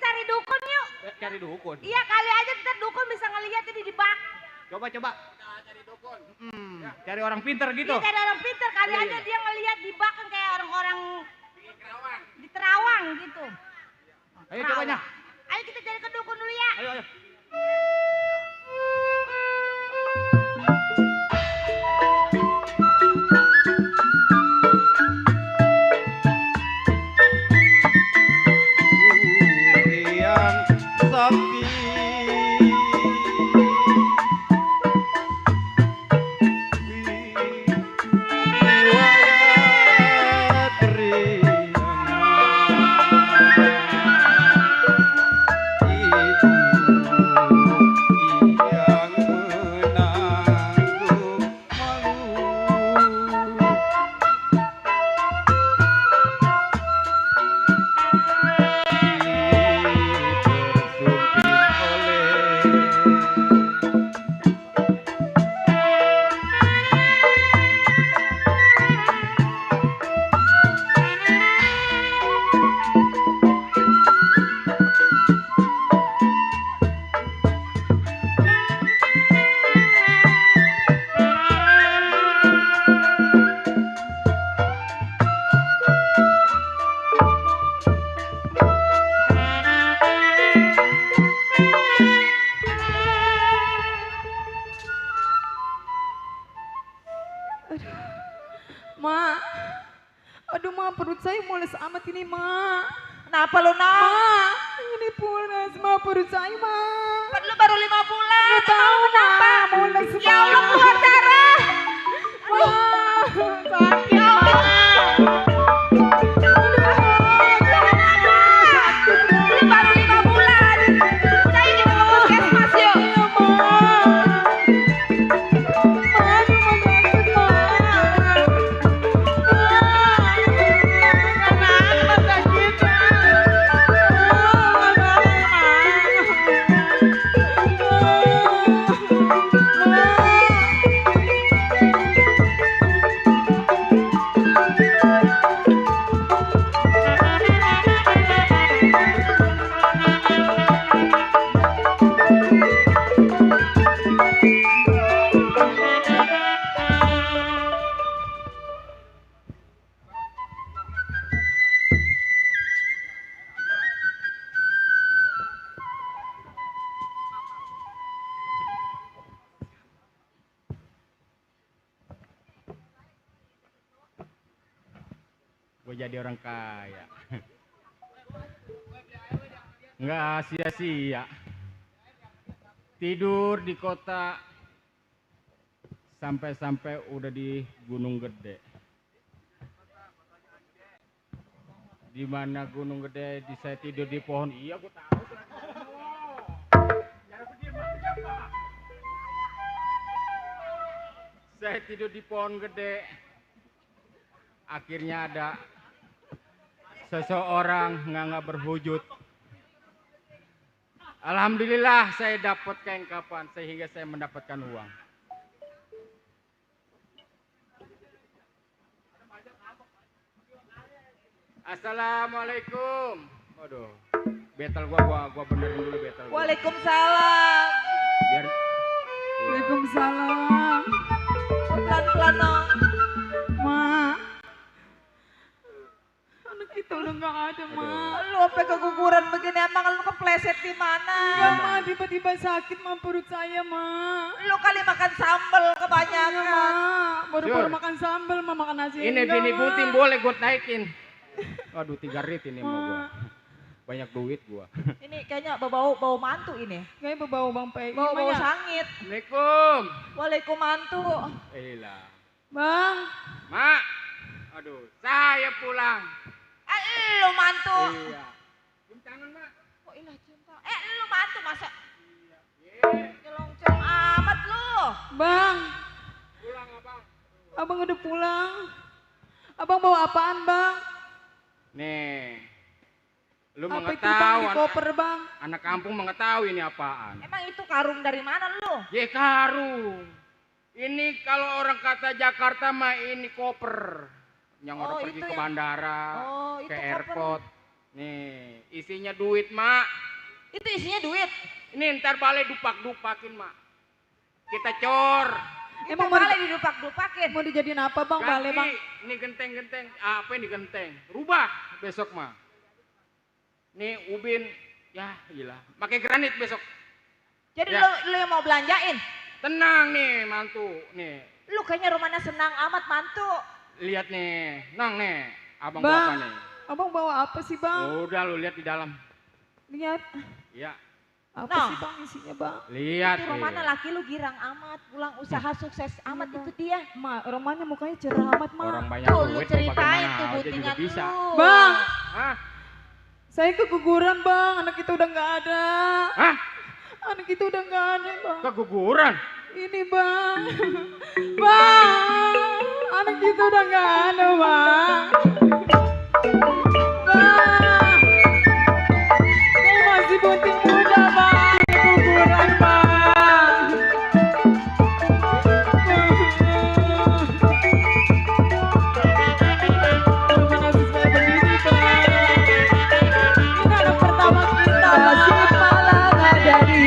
cari dukun yuk. Cari dukun. Iya kali aja ntar dukun bisa ngelihat ini di bak. Coba. Cari orang pintar gitu. Iya cari orang pintar kali Iya, aja iya. dia ngelihat di bak kan kayak orang-orang di Terawang gitu. Ayo cobanya. Ayo kita cari ke dukun dulu ya. Ayo. Ma, aduh ma, perut saya mules amat ini ma. Kenapa lu nak? Ma, ini pulas ma, perut saya ma. Kan lu baru 5 bulan. Nggak tahu Kenapa? ma, mules ma. Ya Allah keluar darah. Ma, sakit Ya Allah. Lu baru 5 bulan. Saya juga ke puskesmas yuk. Iya ma. Ma, aduh ma sakit ma. Kenapa sakitnya? Gue jadi orang kaya. Nggak sia-sia. Tidur di kota sampai-sampai udah di Gunung Gede. Di mana Gunung Gede? Saya tidur di pohon. Iya, gue tahu. Saya tidur di pohon gede. Akhirnya ada seseorang nggak berwujud. Alhamdulillah saya dapat kain kapan sehingga saya mendapatkan uang. Assalamualaikum. Waduh, betel gua benerin dulu betel gua. Waalaikumsalam. Biar Waalaikumsalam. Pelan-pelan dong. Ma, anak kita udah nggak ada ma. Lu sampai keguguran begini emang lu kepleset di mana? Enggak ma, tiba-tiba sakit ma perut saya ma. Lu kali makan sambal Iya kebanyakan. ma, baru Sur. makan sambal ma, makan nasi. ini enggak, bini Ma. puting boleh gue naikin. Waduh 3 rit ini mau gua. Banyak duit gua. Ini kayaknya bau mantu ini. Kayaknya berbau bang Pei. Bau Gimana? sangit. Assalamualaikum. Waalaikum mantu. Elah. Bang, Mak. Aduh, saya pulang. Lu mantu. Iya. Cium tangan, Mak. Oh ilah cinta. Lu mantu masa? Nyelongcong amat lu. bang, Pulang, Abang. abang udah pulang. Abang bawa apaan bang? Nih. Lu Apa itu bang mengetahui di koper bang? anak kampung mengetahui ini apaan? Emang itu karung dari mana lu? Ya karung. Ini kalau orang kata Jakarta mah ini koper. Yang orang Oh, pergi itu ke yang- bandara, Oh, ke itu koper. airport. Nih, isinya duit, Mak. Itu isinya duit. Ini ntar balik dupak-dupakin, Mak. Kita cor. Emang Emang mau, balik didupak-dupakin. mau dijadiin apa bang? Bale bang? Ini genteng-genteng. Apa ini genteng? Rubah besok, Mak. Nih ubin. Ya, gila. Pakai granit besok. Jadi Ya. lu yang mau belanjain? Tenang nih, mantu. Nih, Lu kayaknya rumahnya senang amat mantu. lihat nih. Nang nih. Abang Bang. bawa apa nih? Abang bawa apa sih bang? Udah lu lihat di dalam. Lihat. Iya. Apa Nah. sih bang isinya bang? Lihat. Itu rumahnya nih. laki lu girang amat. Pulang usaha sukses amat itu dia. Ma, romanya mukanya cerah amat ma. Orang banyak Tuh lu duit, mau ceritain bagaimana tuh aja juga butingan bisa. lu. Bang, Hah? saya keguguran bang. Anak kita udah nggak ada. Hah? Anak kita udah nggak ada bang. Keguguran? Ini bang. Bang, anak kita udah nggak ada bang. Bang, saya masih bunting muda bang. Keguguran bang.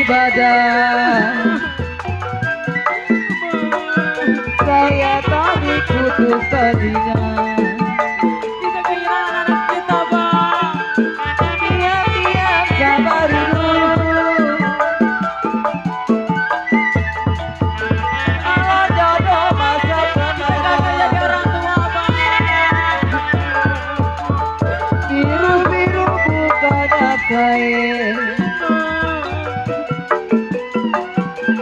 ibadah. Saya tak diputus tadinya. Kita kehilangan anak kita bang. Diam-diam sabar dulu. Kalau jodoh masa Kita jadi orang tua bang. biru-biru bukannya kain.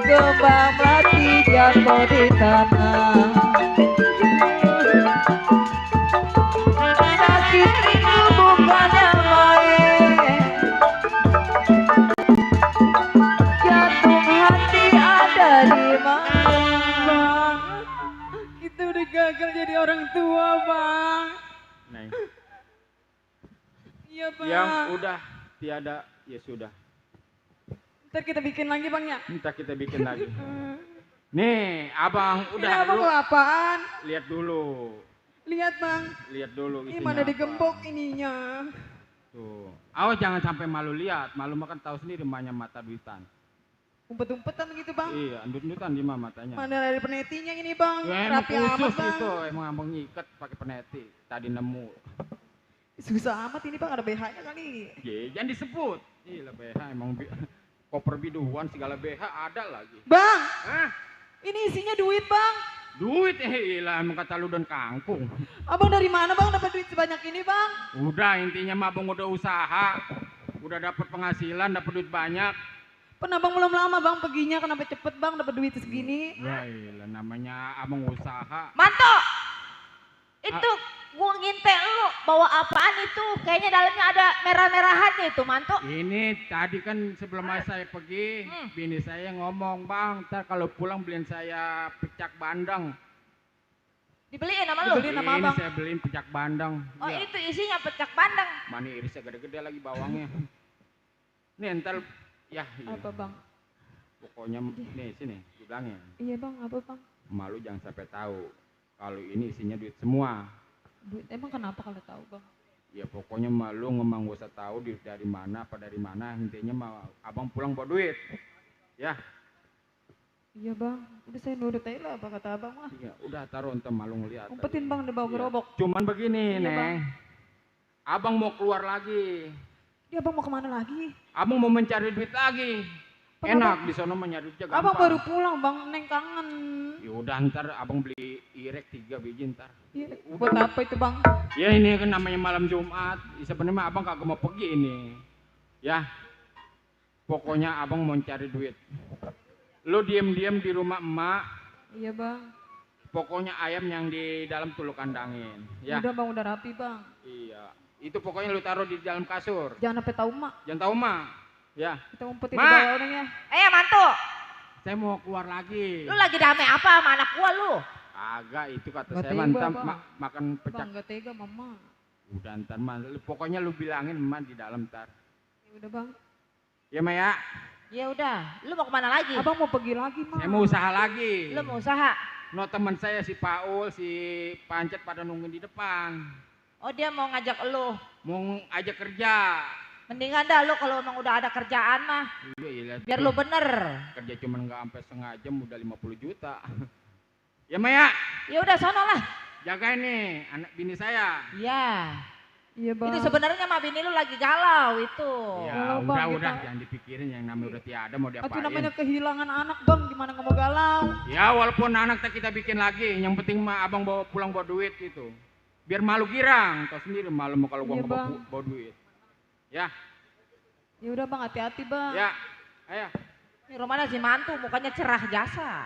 Kembang mati jatuh di tanah. Sakit itu bukannya main. Jantung hati ada di mana? Bang, kita udah gagal jadi orang tua bang. Neng, Iya bang. yang udah tiada ya sudah. Ntar kita bikin lagi bang ya. Minta kita bikin lagi. Nih, abang Ini udah abang lu mau apaan? lihat dulu. Lihat bang. Lihat dulu Ini isinya mana apa. digembok ininya. Tuh. Awas jangan sampai malu lihat. Malu makan tahu sendiri emaknya mata duitan. Umpet-umpetan gitu bang. Iya, andut-andutan di mah matanya. Mana dari penetinya ini bang. Ya, emang Rapi amat khusus bang. itu, emang abang ngikat pakai peneti. Tadi nemu. Susah amat ini bang, ada BH-nya kali. Ya, jangan disebut. Gila BH emang koper biduan segala BH ada lagi. Bang, Hah? ini isinya duit bang. Duit lah emang kata lu dan kangkung. Abang dari mana bang dapat duit sebanyak ini bang? Udah intinya mah abang udah usaha. Udah dapat penghasilan, dapat duit banyak. Pernah bang belum lama bang perginya, kenapa cepet bang dapat duit segini? Ya iyalah namanya abang usaha. Manto, itu gua ngintek lu bawa apaan itu? Kayaknya dalamnya ada merah-merahan itu, Manto. Ini tadi kan sebelum saya pergi, bini saya ngomong, "Bang, ntar kalau pulang beliin saya pecak bandeng." Dibeliin sama lu? Dibeliin sama Ini abang. saya beliin pecak bandeng. Oh Ya, itu isinya pecak bandeng. mana irisnya gede-gede lagi bawangnya. Nih ntar, ya iya. Apa bang? Pokoknya nih sini, bilangin. Iya bang, apa bang? Malu jangan sampai tahu kalau ini isinya duit semua. Duit emang kenapa kalau tahu bang? Ya pokoknya malu ngomong gak usah tahu duit dari mana apa dari mana, intinya mah abang pulang bawa duit. Ya, Iya bang, udah saya nurut aja lah apa kata abang mah. ya udah taruh ntar malu ngeliat. Umpetin bang di bawah Iya. gerobak. Cuman begini, Iya, Neng. Bang. Abang mau keluar lagi. Dia abang mau kemana lagi? Abang mau mencari duit lagi. Bang, Enak di sono mah nyari duitnya gampang. Abang baru pulang bang, neng kangen. Ya udah ntar abang beli irek 3 biji ntar. Iya, buat apa itu bang? Ya ini kan namanya malam Jumat. Sebenarnya mah abang kagak mau pergi ini. Ya. Pokoknya abang mau cari duit. Lu diem-diem di rumah emak. Iya bang. Pokoknya ayam yang di dalam tuh lu kandangin. Ya. Udah bang, udah rapi bang. Iya. Itu pokoknya lu taruh di dalam kasur. Jangan sampai tahu mak. Jangan tahu mah. Ya. Kita umpetin di Mak. bawah orangnya. Manto, Saya mau keluar lagi. lu lagi damai apa sama anak gua lu? Agak itu kata Nggak saya tega, mantap Bang. makan pecak. Bang gak tega mama. Udah ntar mah. Pokoknya lu bilangin emak di dalam ntar. Ya udah bang. Ya Maya. Ya udah, lu mau kemana lagi? Abang mau pergi lagi mak. Saya mau usaha lagi. Lu mau usaha? No teman saya si Paul, si Pancet pada nungguin di depan. Oh dia mau ngajak lu. Mau ajak kerja. Mendingan dah lu kalau emang udah ada kerjaan mah. Iya, iya. Biar lu bener. Kerja cuman nggak sampai setengah jam udah 50 juta. Ya Maya, Ya udah sono lah. jagain nih anak bini saya. Iya. Iya bang. Itu sebenarnya mah bini lu lagi galau itu. Ya Galau, udah Bang, udah kita- jangan dipikirin yang namanya udah tiada mau Itu diapain. namanya kehilangan anak bang, gimana nggak mau galau? Ya walaupun anak tak kita bikin lagi, yang penting mah abang bawa pulang bawa duit itu. Biar malu girang, tau sendiri malu mau kalau gua Iya, nggak bawa, Bang. bawa duit. Ya, Ya udah bang, hati-hati bang. ya, ayo. Ini rumahnya si mantu, mukanya cerah jasa.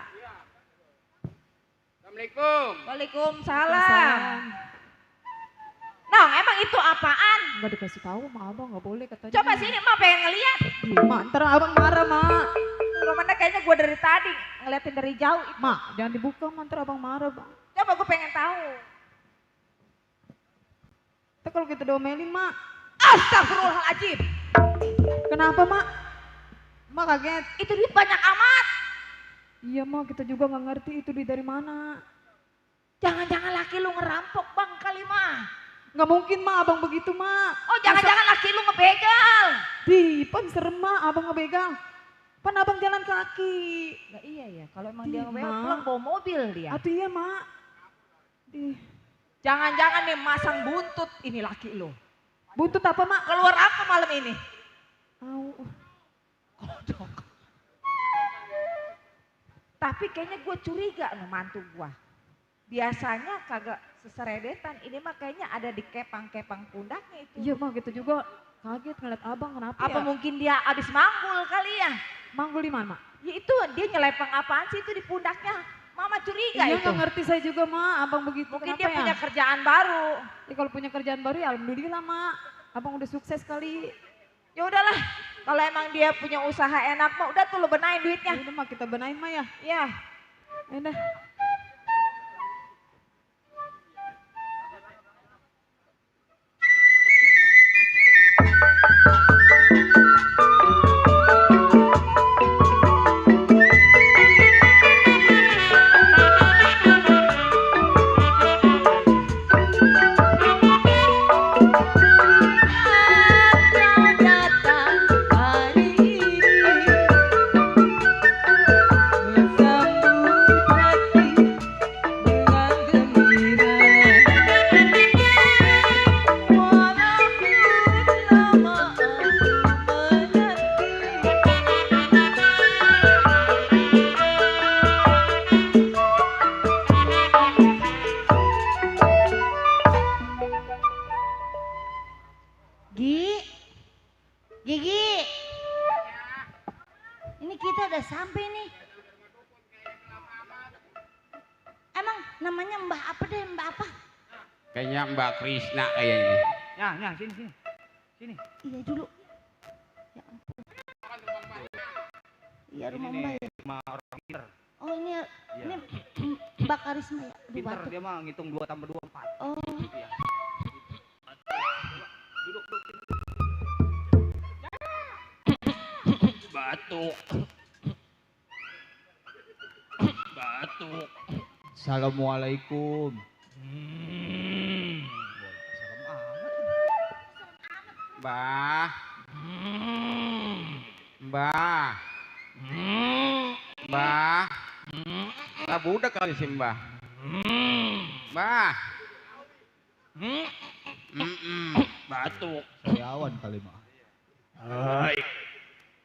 Assalamualaikum. Waalaikumsalam. Nong, emang itu apaan? Nggak dikasih tahu sama abang, nggak boleh katanya. Coba sini mak pengen ngeliat. Iya, mak, ntar abang marah mak. Rumahnya kayaknya gua dari tadi ngeliatin dari jauh. Mak, jangan dibuka mak, ntar abang marah bang. Coba gua pengen tahu. Ntar kalau kita domelin mak. Astagfirullahaladzim. Kenapa mak? Mak kaget. Itu duit banyak amat. Iya mak, kita juga nggak ngerti itu duit dari mana. Jangan-jangan laki lu ngerampok bang kali mah. Nggak mungkin mak, abang begitu mak. Oh jangan-jangan laki lu ngebegal. Di, pan serem mak, abang ngebegal. Pan abang jalan kaki. Nah, iya ya, kalau emang dia Ih, pulang Mak. bawa mobil dia. Atuh iya mak. Ih, Jangan-jangan nih masang buntut ini laki lo. buntut apa mak? Keluar apa malam ini? Au. Tapi kayaknya gue curiga nih mantu gue. Biasanya kagak seseredetan, ini mah kayaknya ada di kepang-kepang pundaknya itu. Iya mak gitu juga. Kaget ngeliat abang kenapa Apa ya? mungkin dia abis manggul kali ya? Manggul di mana mak? Ya itu dia nyelepang apaan sih itu di pundaknya? Mama curiga Iya itu. nggak ngerti saya juga mak. Abang begitu Mungkin kenapa dia ya? punya kerjaan baru. Ya kalau punya kerjaan baru ya alhamdulillah mak. Abang udah sukses kali. Ya udahlah, kalau emang dia punya usaha enak mah udah tuh lo benain Ya duitnya. udah mak kita benahin mak ya. Ya, Ya udah. datang hari ini sambut hati dengan gembira. Walaupun lama aku Gi, Gigi, ini kita udah sampai nih. Emang namanya Mbah apa deh, Mbah apa? Kayaknya Mbak Krisna kayaknya. Ya, sini sini. Sini. Iya dulu. Ya ampun. Iya rumah Ini Mbah nih, ya. rumah orang pinter. Oh ini, Iya. ini Mbak Karisma ya. Aduh, Pinter batuk. dia mah ngitung 2 tambah 2 4. Oh, Iya. Duduk. Batuk. Batuk. Assalamualaikum. Hmm. Serem amat. Mbah, Hmm. Mbah, Hmm. Mbah. Hmm. Lah budak kali sih Mbah. Hmm. Mbah. Hmm. Batuk. Sariawan kali mah. Hai.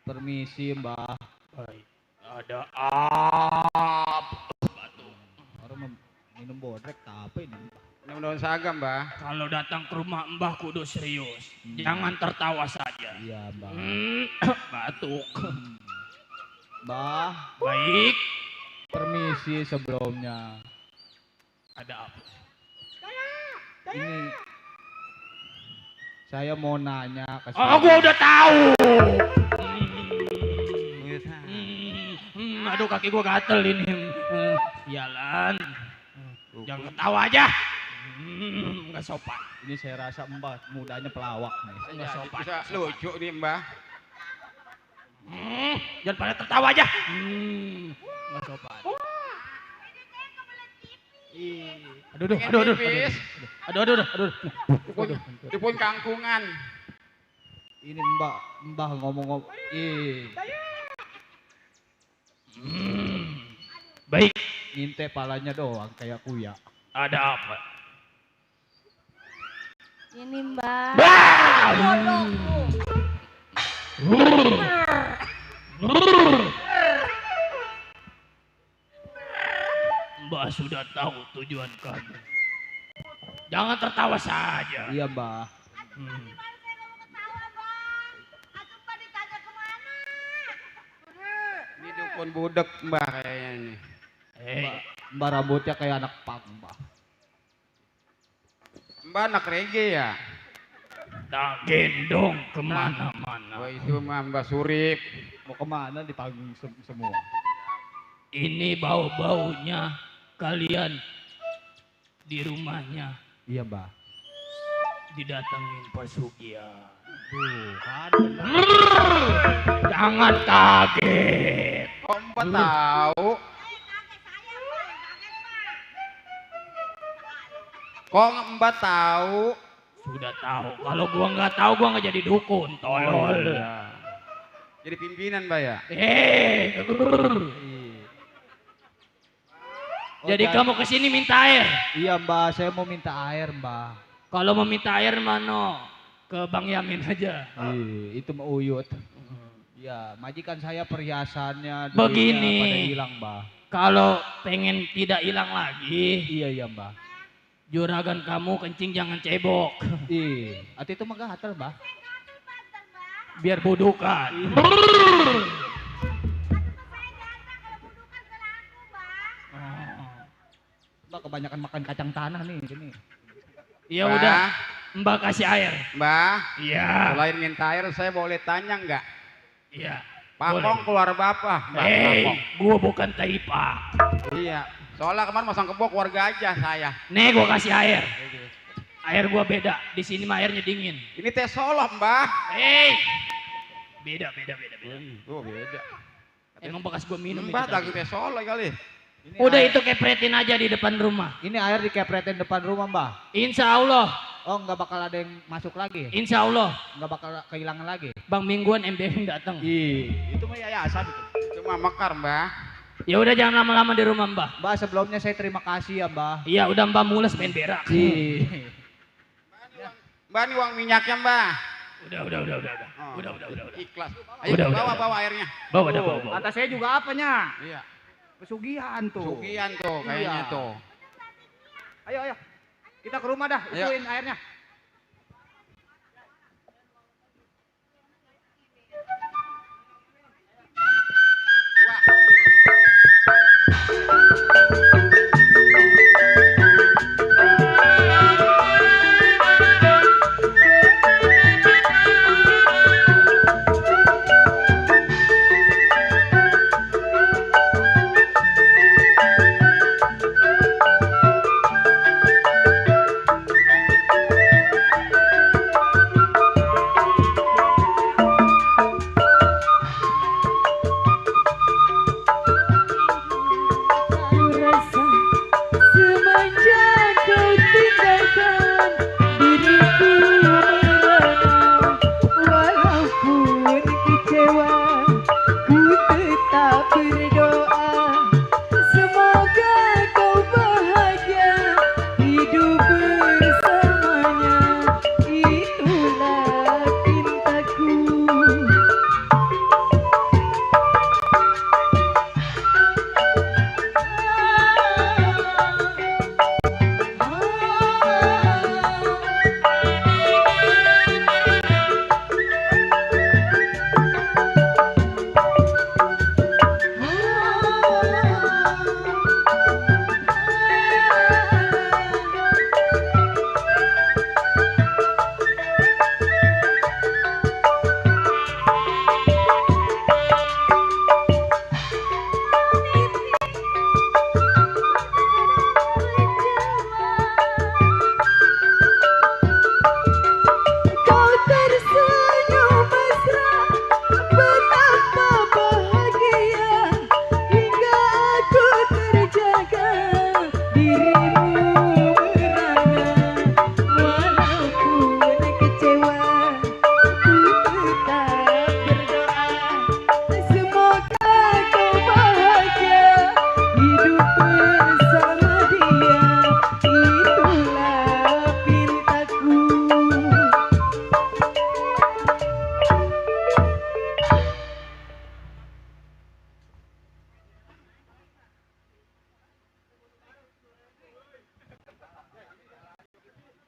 Permisi Mbah. Hai. Ada apa? Batuk. Orang minum bodrek apa ini? Minum daun saga Mbah. Kalau datang ke rumah Mbah kudu serius. Jangan tertawa saja. Iya Mbah. Batuk. Mbah, Baik. permisi sebelumnya. Ada apa? Ini saya mau nanya ke Oh, gua udah tahu. Aduh kaki gua gatel ini. Sialan. Jangan ketawa aja. Nggak sopan. Ini saya rasa Mbah mudanya pelawak nih. Nggak sopan. Bisa lucu nih Mbah. Jangan pada tertawa aja. Nggak sopan. Aduh. Dipun kangkungan. Ini Mbah ngomong-ngomong. Baik. Nginte palanya doang kayak kuya. Ada apa? ini Mbah. Mbak sudah tahu tujuan kamu. Jangan tertawa saja. Iya Mbah. Gimana saya nggak mau ketawa Bang? Atuh Mbah ditanya kemana? Ini dukun budak Mbah kayaknya ini. Mbah rambutnya kayak anak pang Mbah. Mbah anak reggae ya? Tak gendong kemana-mana. Oh itu mah Mbah Surip. Mau kemana di panggung semua? Ini bau-baunya kalian di rumahnya Iya Mbah. didatengin pesugihan. Tuh kan. Jangan kaget. Kok Mbah tahu? Kok Mbah tahu? Sudah tahu. Kalau gua nggak tahu gua nggak jadi dukun. Tolol. Iya. Jadi pimpinan Mbak ya? Jadi kamu kesini minta air? Iya Mbak, saya mau minta air Mbak. Kalau mau minta air mana? Ke Bang Yamin aja. Itu mau Uyut. Iya, majikan saya perhiasannya Begini. pada hilang Mbak. Kalau pengen tidak hilang lagi, Iya Mbak. juragan kamu kencing jangan cebok. Atau itu mah gatel Mbak. Biar budukan. Mbak kebanyakan makan kacang tanah nih sini. Ya Mbak. udah, Mbak kasih air. Mbak, Iya. selain minta air saya boleh tanya nggak? Iya. Pakong keluar bapak, Mbak. Pakong. Gua bukan taipa. Iya, soalnya kemarin masang kebo keluarga aja saya. Nih gua kasih air. Air gua beda. Di sini mah airnya dingin. Ini teh solo Mbak. Beda. Oh beda. Emang bekas gua minum itu Mbak tadi. lagi teh solo kali. Udah itu kepretin aja di depan rumah. Ini air dikepretin depan rumah Mbak. Insya Allah. Oh nggak bakal ada yang masuk lagi? Insya Allah. Nggak bakal kehilangan lagi? Bang Mingguan MBM datang. Itu mah yayasan itu. Itu mah mekar Mbak. Ya udah jangan lama-lama di rumah Mbah. Mbak sebelumnya saya terima kasih ya Mbak. Iya udah Mbah mules main berak. Mbak ini uang minyaknya Mbak. Udah. Oh, Udah. Ikhlas. Ayo Udah. bawa airnya. Bawa. Kata saya juga apanya? Iya. Pesugihan tuh. Sugihan tuh kayaknya Iya. tuh. Ayo. Kita ke rumah dah, Ayo. ituin airnya.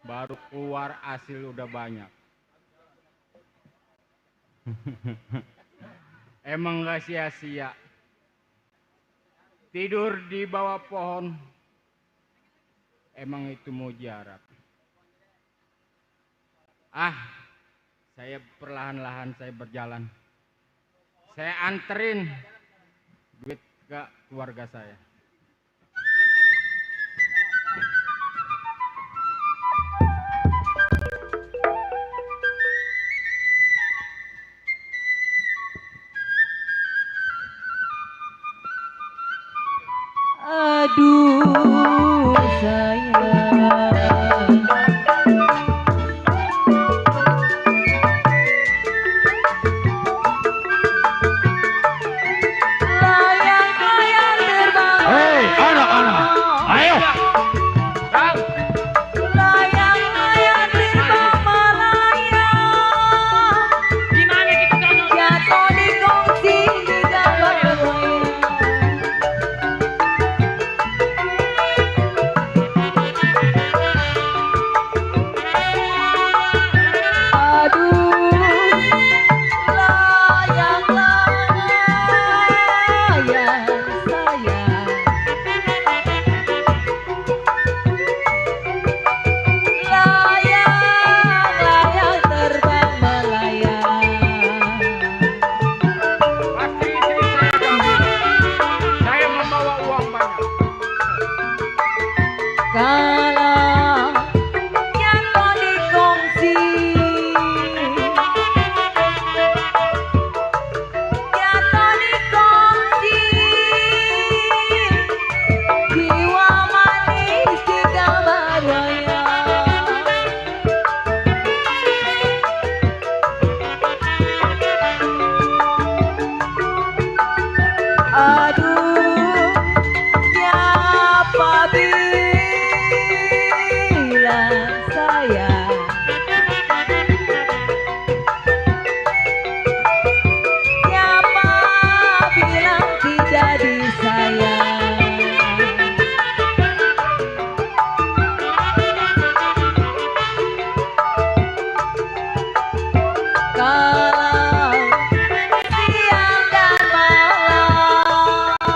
Baru keluar hasil udah banyak. Emang gak sia-sia. Tidur di bawah pohon. Emang itu mujarab. Saya perlahan-lahan saya berjalan. Saya anterin duit ke keluarga saya. Aduh sayang, sayang. Layang-layang terbang melayang. Pasti istri saya gembira. Saya membawa uang banyak. Kalau yang mau dikongsi, yang mau dikongsi, jiwa manis kita beraya. Aduh, siapa bilang sayang? Siapa bilang tidak disayang? Kalau siang dan malam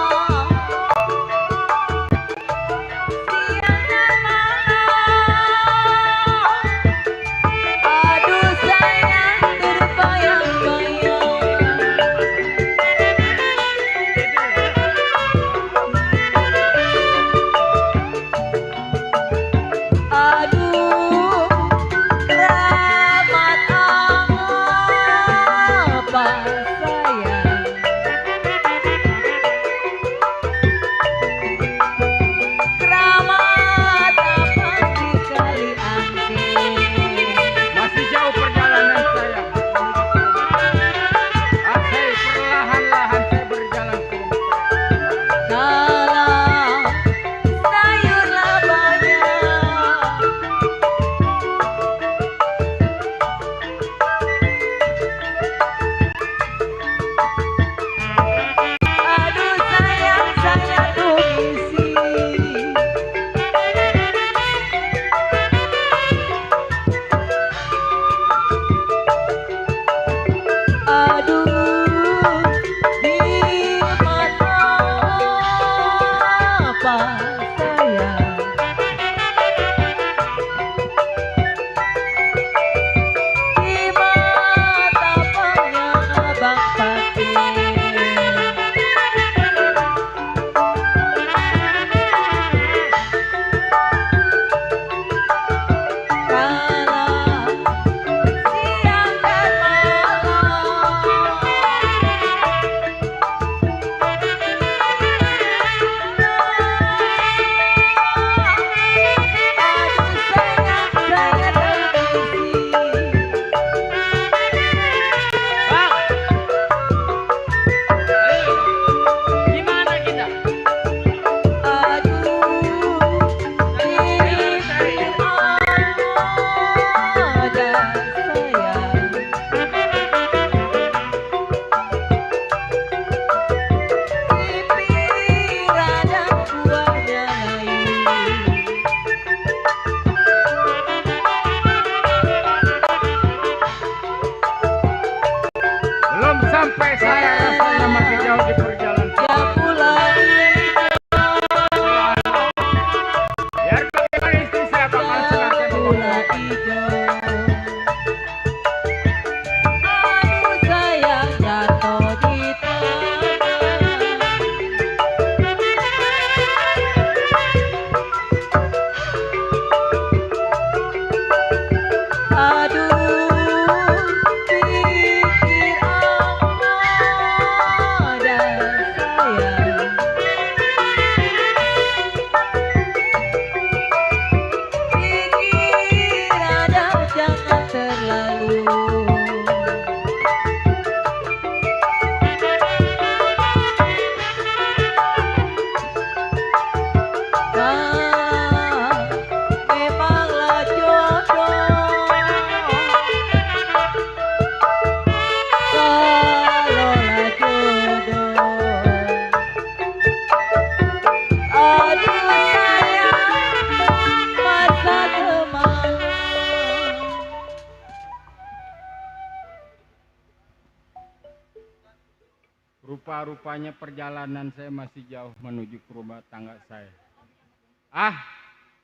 Rupa-rupanya perjalanan saya masih jauh menuju ke rumah tangga saya.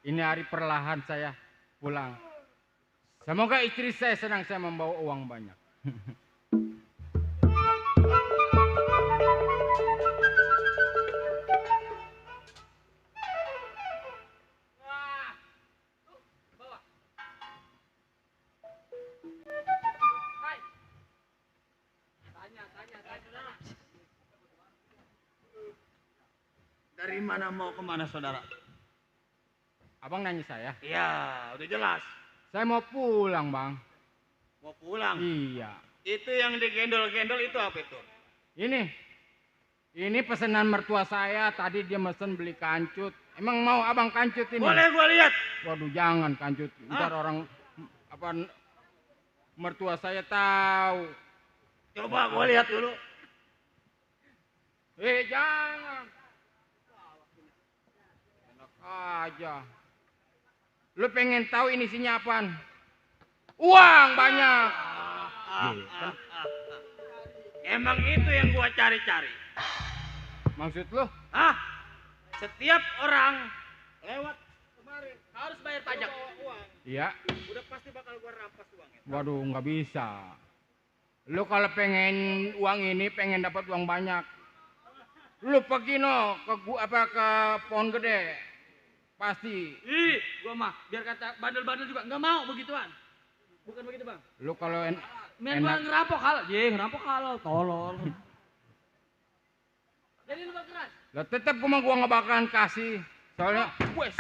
Ini hari perlahan saya pulang. Semoga istri saya senang saya membawa uang banyak. Dari mana mau kemana saudara? Abang nanya saya? Iya, udah jelas. Saya mau pulang, Bang. Mau pulang? Iya. Itu yang digendol-gendol itu apa itu? Ini pesanan mertua saya. Tadi dia mesen beli kancut. Emang mau abang kancut ini? Boleh gua lihat. Waduh, jangan kancut. Ntar orang mertua saya tahu. Coba gua lihat dulu. Jangan. Enak aja. Lu pengen tahu ini isinya apaan? Uang banyak. Emang itu yang gua cari-cari. Maksud lu? Setiap orang lewat kemarin harus bayar pajak. Iya. Udah pasti bakal gua rampas uangnya. Waduh, nggak bisa. Lu kalau pengen uang ini, pengen dapat uang banyak, lu pergi ke pohon gede. Pasti. Gua mah biar kata bandel-bandel juga nggak mau begituan. Bukan begitu, Bang. Lu kalau Main gua ngerampok halal. Ngerampok halal, tolol. Jadi lu keras. lah tetap gua nggak bakalan kasih. Soalnya, wes.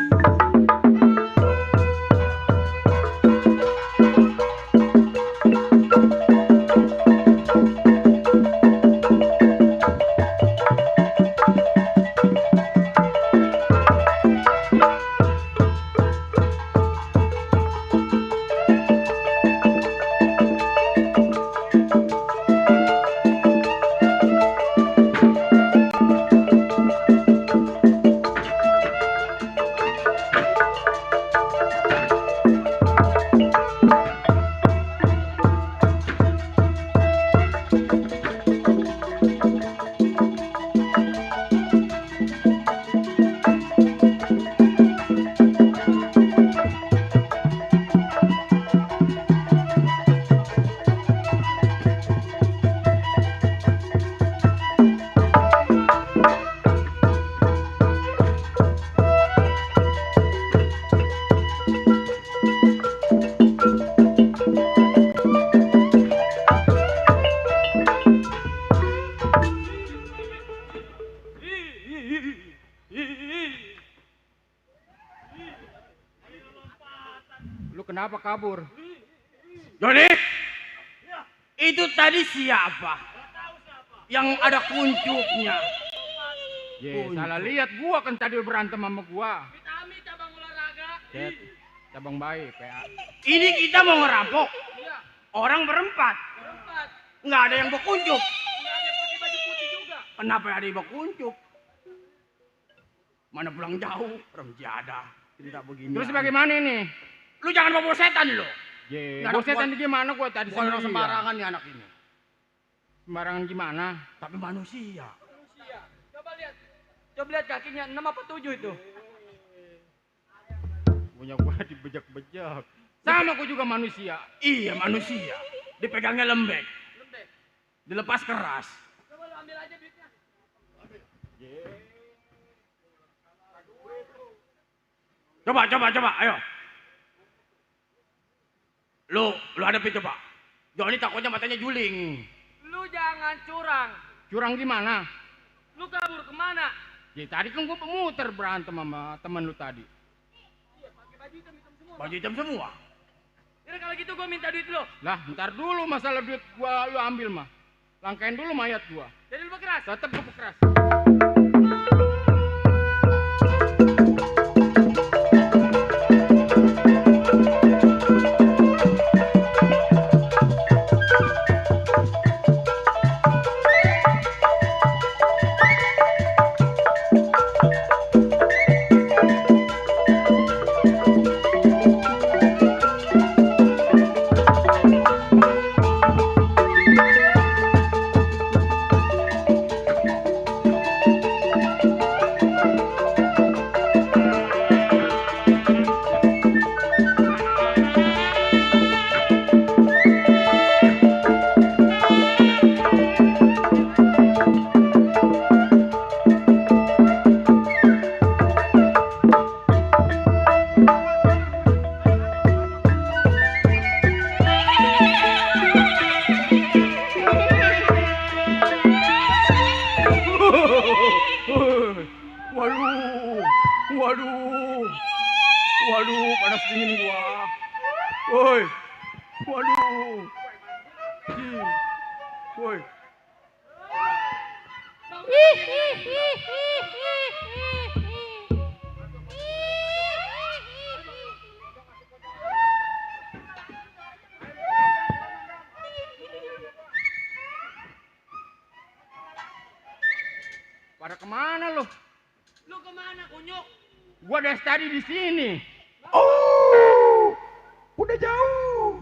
Lu kenapa kabur? Joni, itu tadi siapa? Yang ada kuncupnya. Salah lihat gua kan tadi berantem sama gua. Vitami cabang olahraga. Cabang bayi, PA. Ini kita mau ngerampok. Orang berempat. Nggak ada yang berkuncup. Nggak ada yang pakai baju putih juga. Kenapa ada yang berkuncup? Mana pulang jauh, remjada. Tidak begini. Terus bagaimana ini? Lu jangan bawa setan lo. Bawa setan gimana gua tadi Bukan orang sendiri. sembarangan nih anak ini. Sembarangan gimana? Tapi manusia. Coba lihat kakinya 6 apa 7 itu. Punya gua dibejak-bejak. Sama gua juga manusia. Iya manusia. Dipegangnya lembek. Dilepas keras. Coba lu ambil aja duitnya. Coba, ayo. Lu hadapi coba. Joni takutnya matanya juling. Lu jangan curang. Curang gimana? Lu kabur kemana? Tadi kan gua pemuter berantem sama temen lu tadi. Iya, pakai baju hitam semua. Baju hitam semua. Yaudah kalau gitu gua minta duit lu. Lah, ntar dulu masalah duit gua lu ambil mah. Langkain dulu mayat gua. Jadi lu berkeras. Tetep gua berkeras. Waduh. Waduh, panas dingin gua. Woi. Waduh. Cing. Woi. Pada kemana lu? Lu kemana, kunyuk? Gua dari tadi di sini. Oh, udah jauh.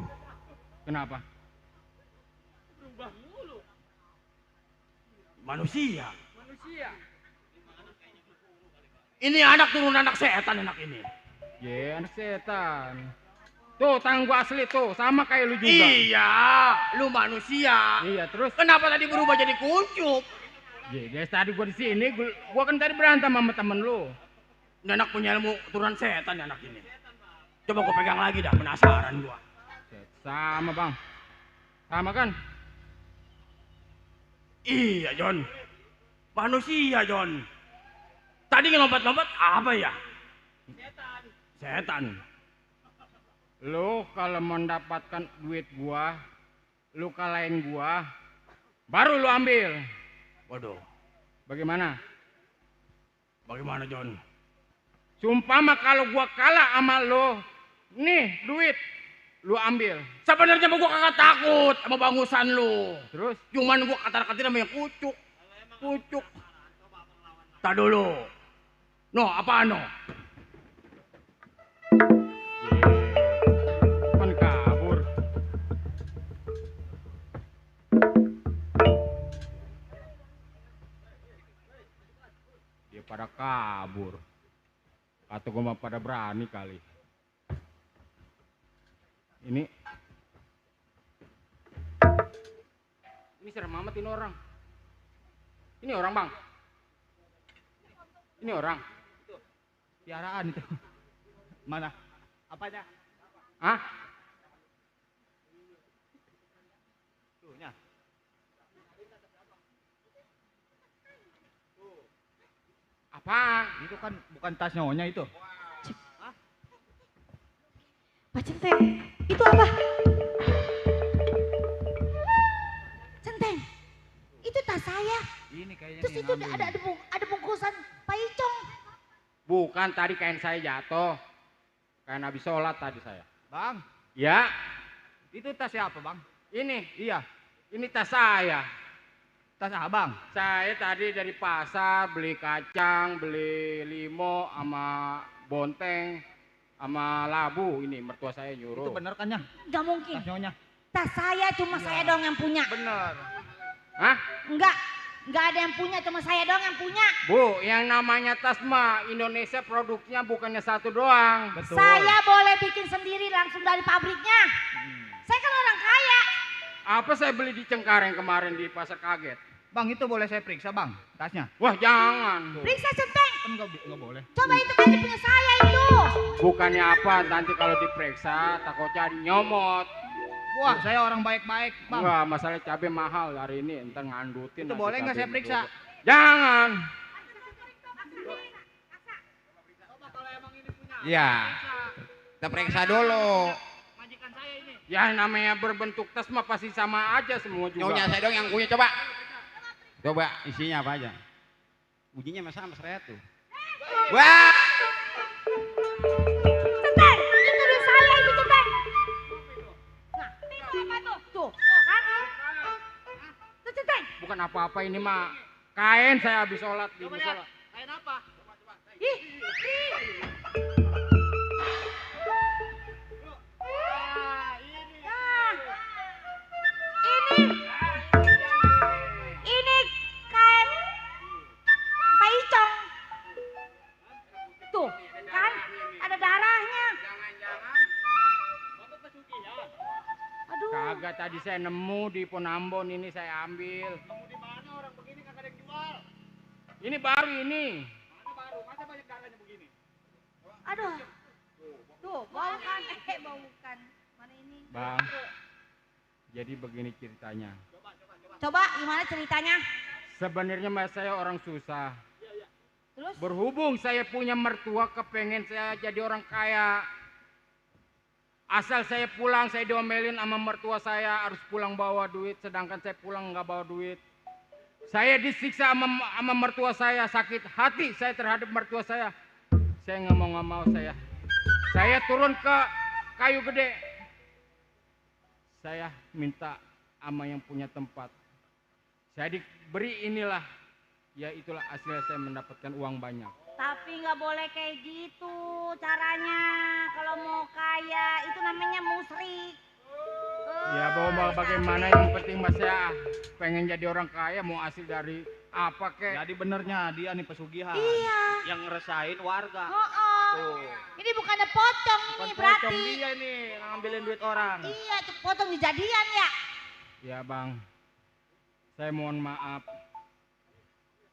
Kenapa? Berubah mulu. Manusia. Ini anak turun anak setan anak ini. Ya, anak setan. Tuh, tangan gua asli tuh, sama kayak lu juga. Iya, lu manusia. Iya, terus? Kenapa tadi berubah jadi kuncup? Ya, dari tadi gua di sini, gua kan tadi berantem sama temen lu. Ini anak punya ilmu turunan setan anak ini. Coba gua pegang lagi dah, penasaran gua. Sama bang, sama kan? Iya, John. Manusia, John. Tadi ngelompat-lompat apa ya? Setan. Lu kalau mendapatkan duit gua, lu kalahin gua, baru lu ambil. Waduh, Bagaimana? bagaimana, John? Sumpama kalau gua kalah sama lu, nih duit, lu ambil. Sebenarnya gua kagak takut sama bangusan lu. Terus? Cuman gua kata-katain sama yang kucuk. Kucuk. Tak dulu. No, apaan no? Kan kabur. Dia pada kabur. Atau gua mah pada berani kali. Ini serem amat ini orang. Ini orang bang. Ini orang. Piaraan itu. Mana? Apanya? Hah? Tuhnya. Apaan? Itu kan bukan tas nyonya itu. Pak Centeng, itu apa? Centeng, itu tas saya. Ini kayaknya Terus nih itu yang ngambil. ada bungkusan Pak Icong. Bukan, tadi kain saya jatuh. Kain habis sholat tadi saya. Bang, Ya, itu tas siapa, Bang? ini Iya, tas saya. tas abang. Saya tadi dari pasar beli kacang, beli limo, sama bonteng, sama labu. Ini mertua saya nyuruh. Itu bener kan ya? Gak mungkin. Tas nyonya. Tas saya cuma saya doang yang punya. Bener. Hah? Enggak ada yang punya, cuma saya doang yang punya. Bu, yang namanya tas mah Indonesia produknya bukannya satu doang. Betul. Saya boleh bikin sendiri langsung dari pabriknya. Saya kan orang kaya. Apa saya beli di Cengkareng kemarin di pasar kaget? Bang, itu boleh saya periksa, Bang, tasnya? Wah, jangan. Periksa Centeng. Kan nggak boleh. Coba itu kan punya saya itu. Bukannya apa, nanti kalau diperiksa takutnya nyomot. Wah, saya orang baik-baik, Bang. Wah, masalah cabai mahal hari ini, entar ngandutin. Itu nanti boleh nggak saya cabai periksa? dulu. Jangan. Iya. Kita periksa dulu. Ya namanya berbentuk tas mah pasti sama aja semua juga. Nyonya saya dong yang punya, coba. Coba isinya apa aja. Ujinya masa sama seret tuh. Wah. Centeng, itu duit saya itu Centeng. Nah, itu apa tuh? Tuh, kan? Tuh Centeng. Bukan apa-apa ini mah kain saya habis sholat di musola. Kain apa? Ih. Ini kain Pak Icong. Tuh, kan ada darahnya. Aduh. Kagak, tadi saya nemu di Ponambon ini saya ambil. Kamu di mana orang begini kagak ada yang jual? Ini baru ini. Mana baru? Masa banyak darahnya begini? Aduh. Tuh, bau kan? Bau kan. Mana ini? Bang. Jadi begini ceritanya. Coba gimana ceritanya? Sebenarnya mas saya orang susah. Terus? Berhubung saya punya mertua kepengen saya jadi orang kaya. Asal saya pulang saya diomelin sama mertua saya harus pulang bawa duit, sedangkan saya pulang nggak bawa duit. Saya disiksa sama mertua saya, sakit hati saya terhadap mertua saya. Saya nggak mau saya. Saya turun ke kayu gede. Saya minta sama yang punya tempat. Saya diberi inilah, ya itulah hasilnya saya mendapatkan uang banyak. Tapi nggak boleh kayak gitu caranya. Kalau mau kaya itu namanya musrik. Ya bawa bagaimana yang penting mas ya pengen jadi orang kaya mau hasil dari apa kek. Jadi benernya dia nih pesugihan. Iya. Yang ngeresain warga. Oh. Ini bukannya pocong ini Bukan berarti. pocong dia nih ngambilin duit orang. Iya, itu potong dijadian ya. Ya bang, saya mohon maaf.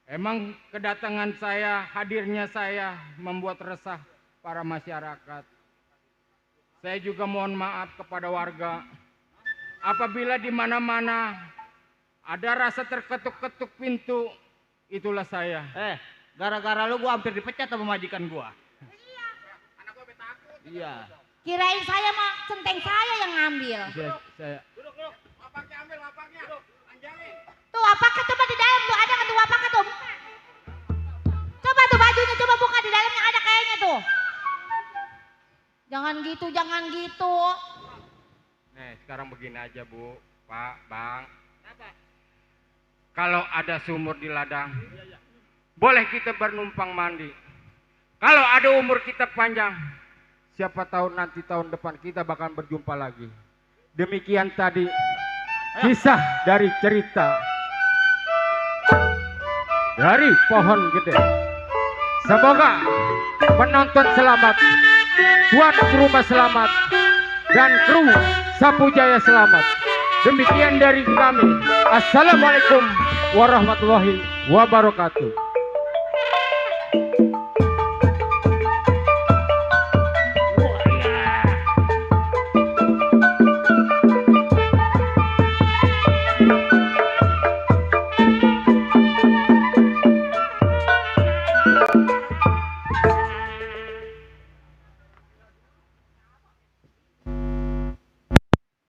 Emang kedatangan saya, hadirnya saya membuat resah para masyarakat. Saya juga mohon maaf kepada warga. Apabila di mana-mana ada rasa terketuk-ketuk pintu, itulah saya. Gara-gara lu gua hampir dipecat sama majikan gua. Iya. Kirain saya mah centeng saya yang ngambil. Saya Tuh apakah coba di dalam tuh ada nggak tuh apakah tuh? Coba tuh bajunya coba buka di dalamnya ada kayaknya tuh. Jangan gitu. Nih sekarang begini aja Bu, Pak, Bang. Kalau ada sumur di ladang, boleh kita bernumpang mandi. Kalau ada umur kita panjang, siapa tahu nanti tahun depan kita bakal berjumpa lagi. Demikian tadi kisah dari cerita dari pohon gede. Semoga penonton selamat, tuan rumah selamat, dan kru Sapu Jaya selamat. Demikian dari kami. Assalamualaikum warahmatullahi wabarakatuh.